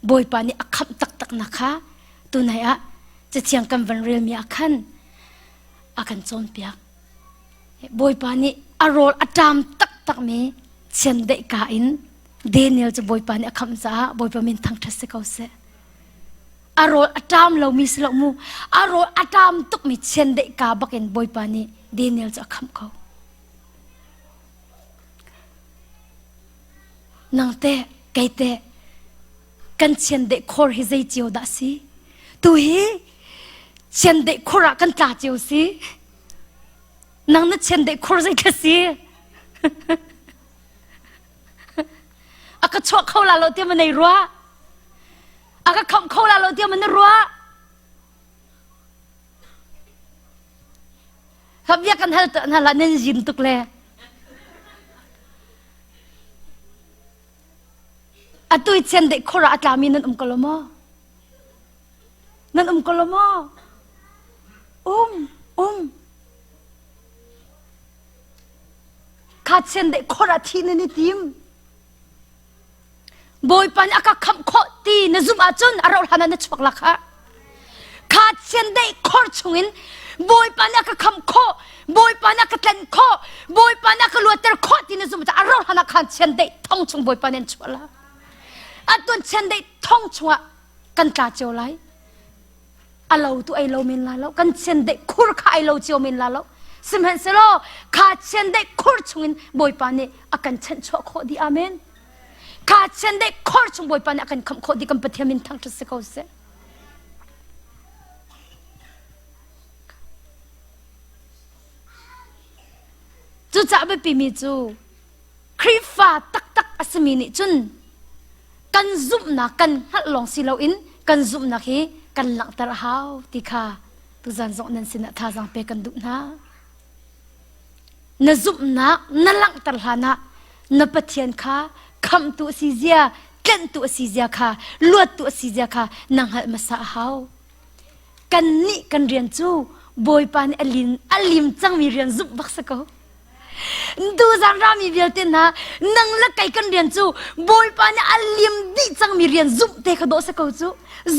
Bawipa nih a khamh taktak nak kha tunai ah Cathiang kan van relmi ah khan a kan cawnpiak. Bawipa nih a rawl a ṭam taktakmi chiandeih ka in Daniel cu Bawipa nih a khamh caah Bawipa min thangṭhat si ko seh. A rawl a ṭam lomi si lo mu, a rawl a ṭam tukmi chiandeih ka bakin Bawipa nih Daniel cu a khamh ko. Nang teh, kei teh, kan chiandeih khor hi zei cio dah si? Tu hi chiandeih khor ah kan tla cio si. Nang na chiandeih khor zei ka si? A ka chuah kho la lo tiah ma nei ruah? A ka khamh kho la lo tiah ma na ruah? Habia kan hal ta hna la nan zin tuk le. Atu i chiandeih khor ah a tlami nan um ko lo maw? Nan um ko lo maw? Um, um. Kha chiandeih khor ah thi nan i tim. Bawipa nih a ka khamh khawh ti na zumh ahcun a rauh hlan ah na chuak la khah. Kha chiandeih khor chungin Bawipa nih a ka khamh khawh, Bawipa nih a ka tlenh khawh, Bawipa nih a ka luatter khawh ti na zumh ahcun a rauh hlan ah khan chiandeih thong chung Bawipa nih an chuah la. Atuan chiandeih thong chungah kan tla cio lai. A lo tu ei lo men la lo, kan chiandeih khur kha ei lo cio men la lo. Sihmanhsehlaw kha chiandeih khur chungin Bawipa nih a kan chanhchuah khawh dih. Amen. Kha chiandeih khor chung Bawipa nih a kan khamh khawh dih kan Pathian min thangṭhat si ko seh. Cucaah biapimi cu Khrihfa taktak a simi nih cun kan zumhnak kan hngalh lawng si loin kan zumhnak hi kan langhter a hau ti kha tuzan zong nan sinah thazaang pek kan duh hna. Na zumhnak na langhter hlanah na Pathian kha khamhtu a si zia, tlenhtu a si zia kha, luattu a si zia kha na hngalh hmasa a hau. Kannih kan rian cu Bawipa nih a lim, a lim cangmi rian zumh bak si ko. Tuzan rami vialte hna nang le kei kan rian cu Bawipa nih a lim dih cangmi rian zumh te kha dawh si ko cu.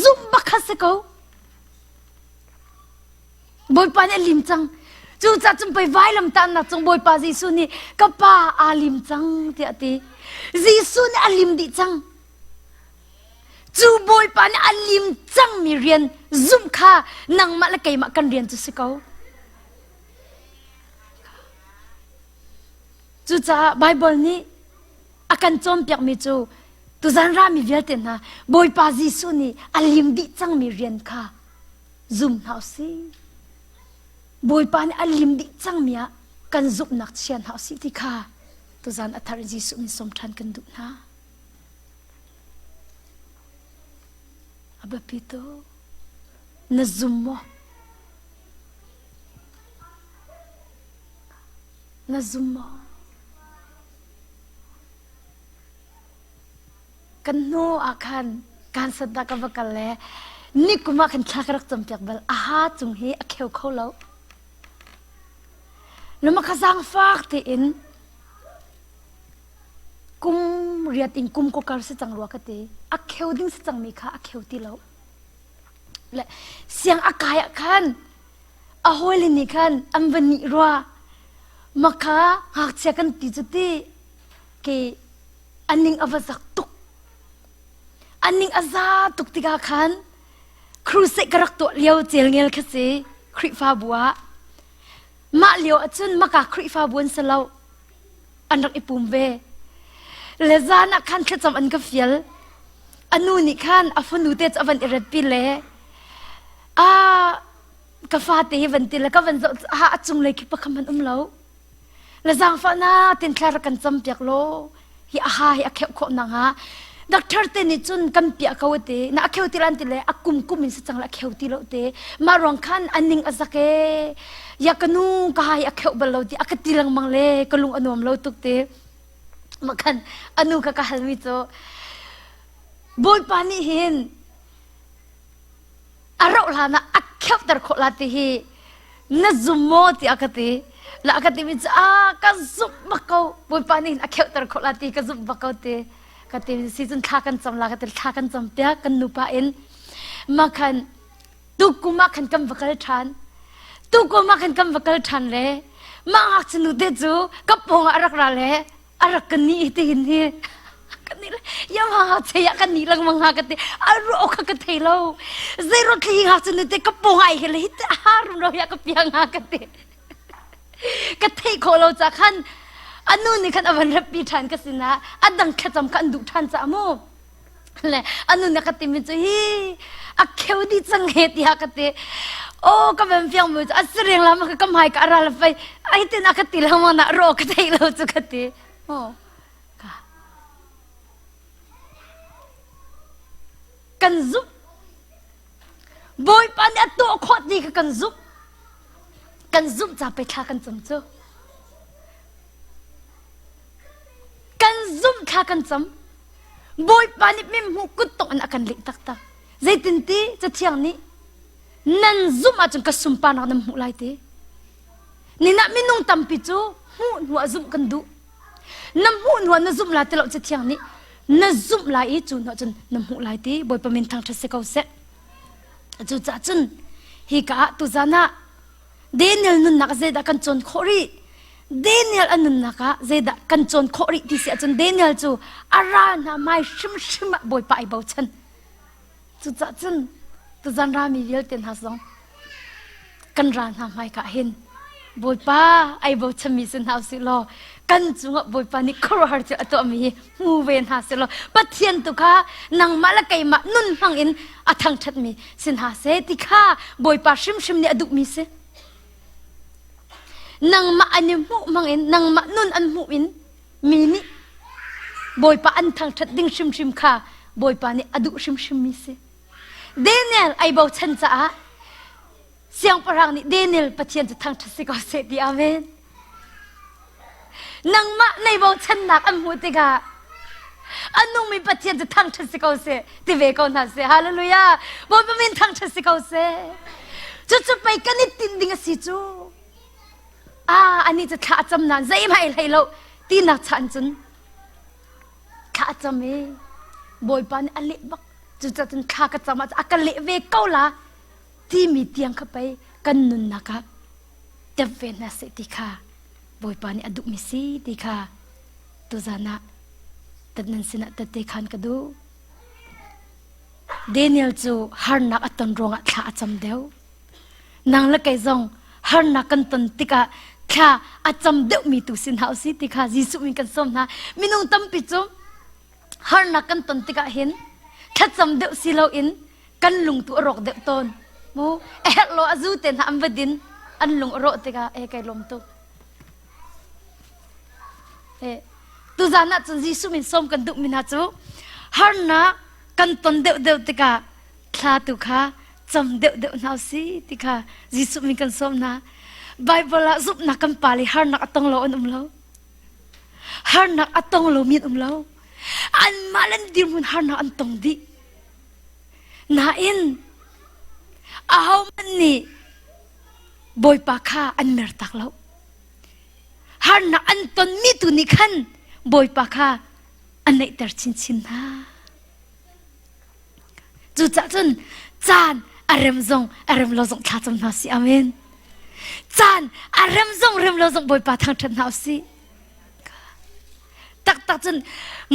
Zumh bak kha si ko. Bawipa nih a lim cang. Cucaah cun pei vailam tahnak cung Bawipa Jesuh nih ka pa aa lim cang tiah a ti. Jesuh nih a lim dih cang. Cu Bawipa nih a lim cangmi rian zumh kha nangmah le keimah kan rian cu si ko. Cucaah Baibal nih a kan cawnpiakmi cu tuzan rami vialte hna Bawipa Jesuh nih a lim dih cangmi rian kha zum hna usih. Bawipa nih a lim dih cangmi ah kan zumhnak chia hna usih ti kha tuzan a thar in Jesuh min sawm ṭhan kan duh hna. A biapi tuk. Na zum maw? Na zum maw? Kan hnu ah khan kansat dah ka va kal le nikum ah khan thla ka rak campiak bal. A ha cung hi a kheu kho lo. Lama kha zaangfak tein kum riat in kum ko kar si cang rua ka ti. A kheu ding si cangmi kha a kheu ti lo. Le siang a kai ah khan a hawile nih khan an va nih rua. Makha ngakchia kan ti cu ti ke a ning a va zak tuk. A ning a za tuk tikah khan crusade ka rak tuah lio celngel kha si Khrihfabu ah. Mah lio ahcun maka Khrihfabu an si lo. An rak i pum ve. Le zan ah khan thlacam an ka fial. A nu nih khan a fanu te cu a van i retpi le a ka fate hi van ti le ka van zoh ha a cunglei khi pakhat hmanh um lo. Le zaangfah na tin thla rak kan cam piak law hi a ha hi a kheuh khawh nak hnga doctor te nih cun kan piah ko te na a kheu ti lan ti le a kum kum in si cang le a kheu ti lo te mah ruang khan a ning a zak e ya ka nu ka ha hi a kheuh bal lo ti a ka ti lengmang le ka lung a nuam lo tuk te mah khan a nu ka ka hal mi cu bawipa nih hin a rauh hlan ah a kheuhter khawh la ti hi na zum maw tiah ka ti la ka ti mi cu a ka zumh bak ko bawipa nih a kheuhter khawh la ti ka zumh bak ko ti ka ti si cun thla kan cam la ka ti thla kan cam piak kan nupa in ma khan tukum ah khan kan va kal ṭhan tukum ah khan kan va kal ṭhan le mah ngakchia nu te cu ka pawng ah a rak ra le a rak ka ni ti hin hi kan ni ya ma che ya kan ni lengmang ha ka ti a ro kha ka thei lo zei ro thli ha chu te ka po ngai he le hit ha rum ro ya ka piang ha ka ti ka thei kho lo cha khan anu ni khan avan rap pi than ka sina adang thlacam kha an duh than cha mu le anu na ka ti mi chu hi a kheu di chang he ti ha ka ti o ka van fiang mu chu asireng lam ka kam hai ka ara la fai ai tin a ka ti lang na ro ka thei lo chu ka ti o ka kan zup bawipa nih a tuah khawh ti kha kan zup kan zumh ca pe thla kan cam cu Kan zumh thla kan cam. Bawipa nih mimhmuh kuttung in a kan leh taktak. Zeitinti Cathiang nih nan zumh ahcun ka sunparnak nan hmuh lai ti. Ninah minung tampi cu hmuh hnu ah zumh kan duh. Na hmuh hnu ah na zumh lai ti lo Cathiang nih na zumh lai i cu hnu ahcun na hmuh lai ti Bawipa min thangṭhat si ko seh. Cucaah cun hika ah tuzan ah Daniel nunnak zeidah kan cawn khawh rih? Daniel a nunnak ah zeidah kan cawn khawh rih ti si ahcun Daniel cu a ral hna hmai hrimhrim ah Bawipa ai bochan. Cucaah cun tuzan rami vialte hna zong kan ral hna hmai ka hin Bawipa ai bochanmi si hna usih law kan cungah Bawipa nih khuaruahhar thil a tuahmi hi hmu ve hna sih law Pathian tu kha nangmah le keimah nun hmang in a thangṭhatmi si hna seh ti kha Bawipa hrimhrim nih a duhmi si. Nangmah an i hmuh hmangin nangmah nun an hmuh in mi nih Bawipa an thangṭhat ding hrimhrim kha Bawipa nih a duh hrimhrimmi si. Daniel ai bochan caah siangpahrang nih Daniel Pathian cu thangṭhat si ko seh ti amen. Nangmah nei bochannak an hmuh tikah a nungmi Pathian cu thangṭhat si ko seh ti ve ko hna seh. Hallelujah! Bawipa min thangṭhat si ko seh. Cucu pei kan i tinh ding a si cu. Ah, ani cu thla a cam nain zeihmanh ei hlei lo tinak chan cun thla a cam i Bawipa nih a leh bak. Cucaah cun thla ka cam ah a ka leh ve ko la timi tiang kha pei kan nunnak ah tep ve hna seh ti kha Bawipa nih a duhmi si ti kha tuzan ah nan sinah tette khan ka duh. Daniel cu harnak a ton ruangah thla a cam deuh. Nang le kei zong harnak kan ton tikah thla a cam deuhmi tu si hna usih ti kha Jesuh min kan sawm hna. Minung tampi cu harnak kan ton tikah hin thlacam deuh si loin kan lung tu a rawk deuh tawn. Mu a herh lo a zu te hna an va din an lung a rawh tikah e kai lawm tuk. E tuzan ah cun Jesuh min sawm kan duhmi hna cu harnak kan ton deuh deuh tikah thla tu kha cam deuh deuh hna si ti kha Jesuh min kan sawm hna. Bible ah zumhnak kan pa le harnak a tong lo an um lo. Harnak a tong lo mi an um lo. Anmah le an dirhmun harnak an tong dih. Nain ahohmanh nih Bawipa kha an mertak lo. Harnak an tonmi tu nih khan Bawipa kha an naihter chinchin hna. Cucaah cun caan a rem zong a rem lo zong thlacam hna si. Amen. Caan a rem zong rem lo zong Bawipa thangṭhat hna usih. Taktak cun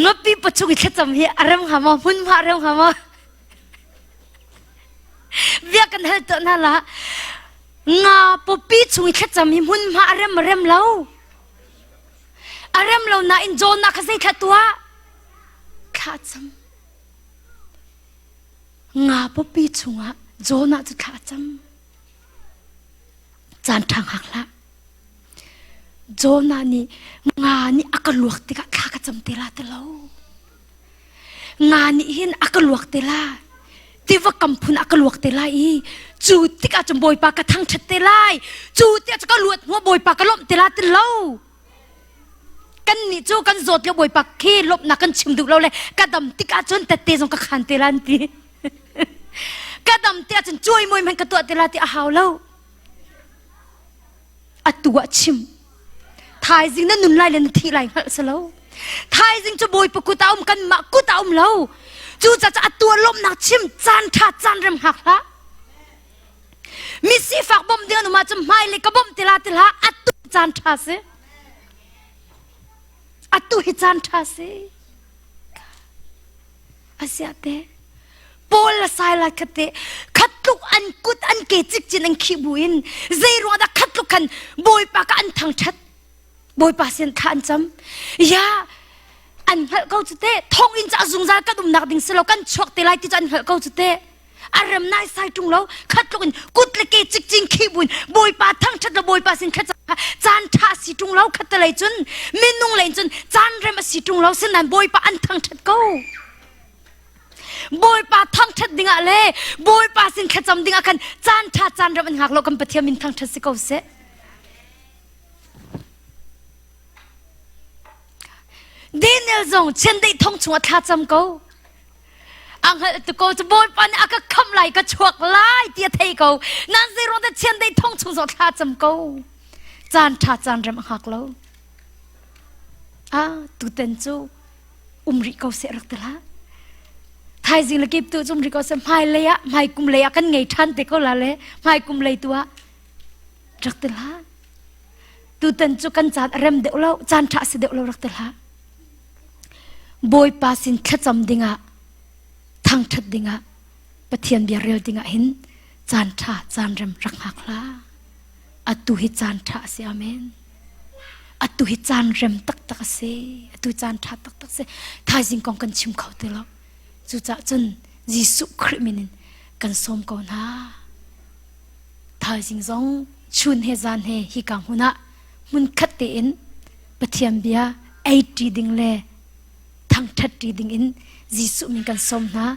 ngapi pachung i thlacam hi a rem hnga maw? Hmunhma a rem hnga maw? Bia kan hal tuah hna la. Nga pawpi chung i thlacam hi hmunhma a rem a rem lo. A rem lo nain Jonah kha zei thla tuah? Thlacam. Nga pawpi chungah Jonah cu thla a cam. Caan ṭha hngak hlah. Jonah nih nga nih a ka luak tikah thla ka cam te la ti lo. Nga nih hin a ka luak te la. Tiva kam phun a ka luak te lai i cu tikah cun Bawipa ka thangṭhat te lai. Cu tikah cun ka luat hnuah Bawipa ka lawmh te la ti lo. Kannih cu kan zawt lio Bawipa khi lawmhnak kan chim duh lo le ka dam tikah cun tette zong ka khan te la an ti. ka dam tikah cun cuai muai hmanh ka tuah te la ti a hau lo. Atu ah chim. Thaizing na nun lai le na thih lai hngalh si lo. Thaizing cu Bawipa kut ah um kanmah kut ah um lo. Cucaah atu ah lawmhnak chim caan ṭha caan rem hngak hlah. Mi sifak bawmh ding an um ahcun hmailei ka bawmh ti la ti hlah atu caan ṭha si. Atu hi caan ṭha si. Asiah te Paul le Silas kha te khat tluk an kut an ke cikcin an khih bu in zei ruang dah khat tluk khan Bawipa ka an thangṭhat Bawipa sin thla an cam ya an hngalh ko cu te thonginn cu a zungzal kan umnak ding si lo kan chuak te lai ti cu an hngalh ko cu te a rem nai sai ṭung lo khat tluk in kut le ke cikcin khi buin bawipa thangṭhat le bawipa sin khat caan ṭha si ṭung lo khat te lei cun minung lei cun caan rem a si ṭung lo sinain bawipa an thangṭhat ko bawipa thangṭhat dingah le bawipa sin thlacam dingah khan caan ṭha caan rem an hngak lo kan pathian min thangṭhat si ko seh Daniel zong chiandeih thong chungah thlacam ko a hngalh tu ko cu bawipa nih a ka khamh lai ka chuak lai ti a thei ko nan zei ruang dah chiandeih thong chung zong thla cam ko caan ṭha caan rem a hngak lo ah tutan cu um rih ko seh rak ti hlah thaizing le kip tu cu um rih ko seh hmai lei ah hmai kum lei ah kan ngei ṭhan te ko la le hmai kum lei tu ah rak ti hlah tutan cu kan caan a rem deuh lo caan ṭha a si deuh lo rak ti hlah Bawipa sin thlacam dingah thangṭhat dingah Pathian bia rel dingah hin caan ṭha caan rem rak hngak hlah. Atu hi caan ṭha a si. Amen. Atu hi caan rem taktak a si. Atu caan ṭha taktak a si. Thaizing kong kan chim kho ti lo. Cucaah cun Jesuh Khrih min in kan sawm ko hna. Thaizing zong chun he zan he hika hmun ah. Hmunkhat tein Pathian bia ei ṭi ding le thangṭhat ṭi ding in Jesuh min kan sawm hna.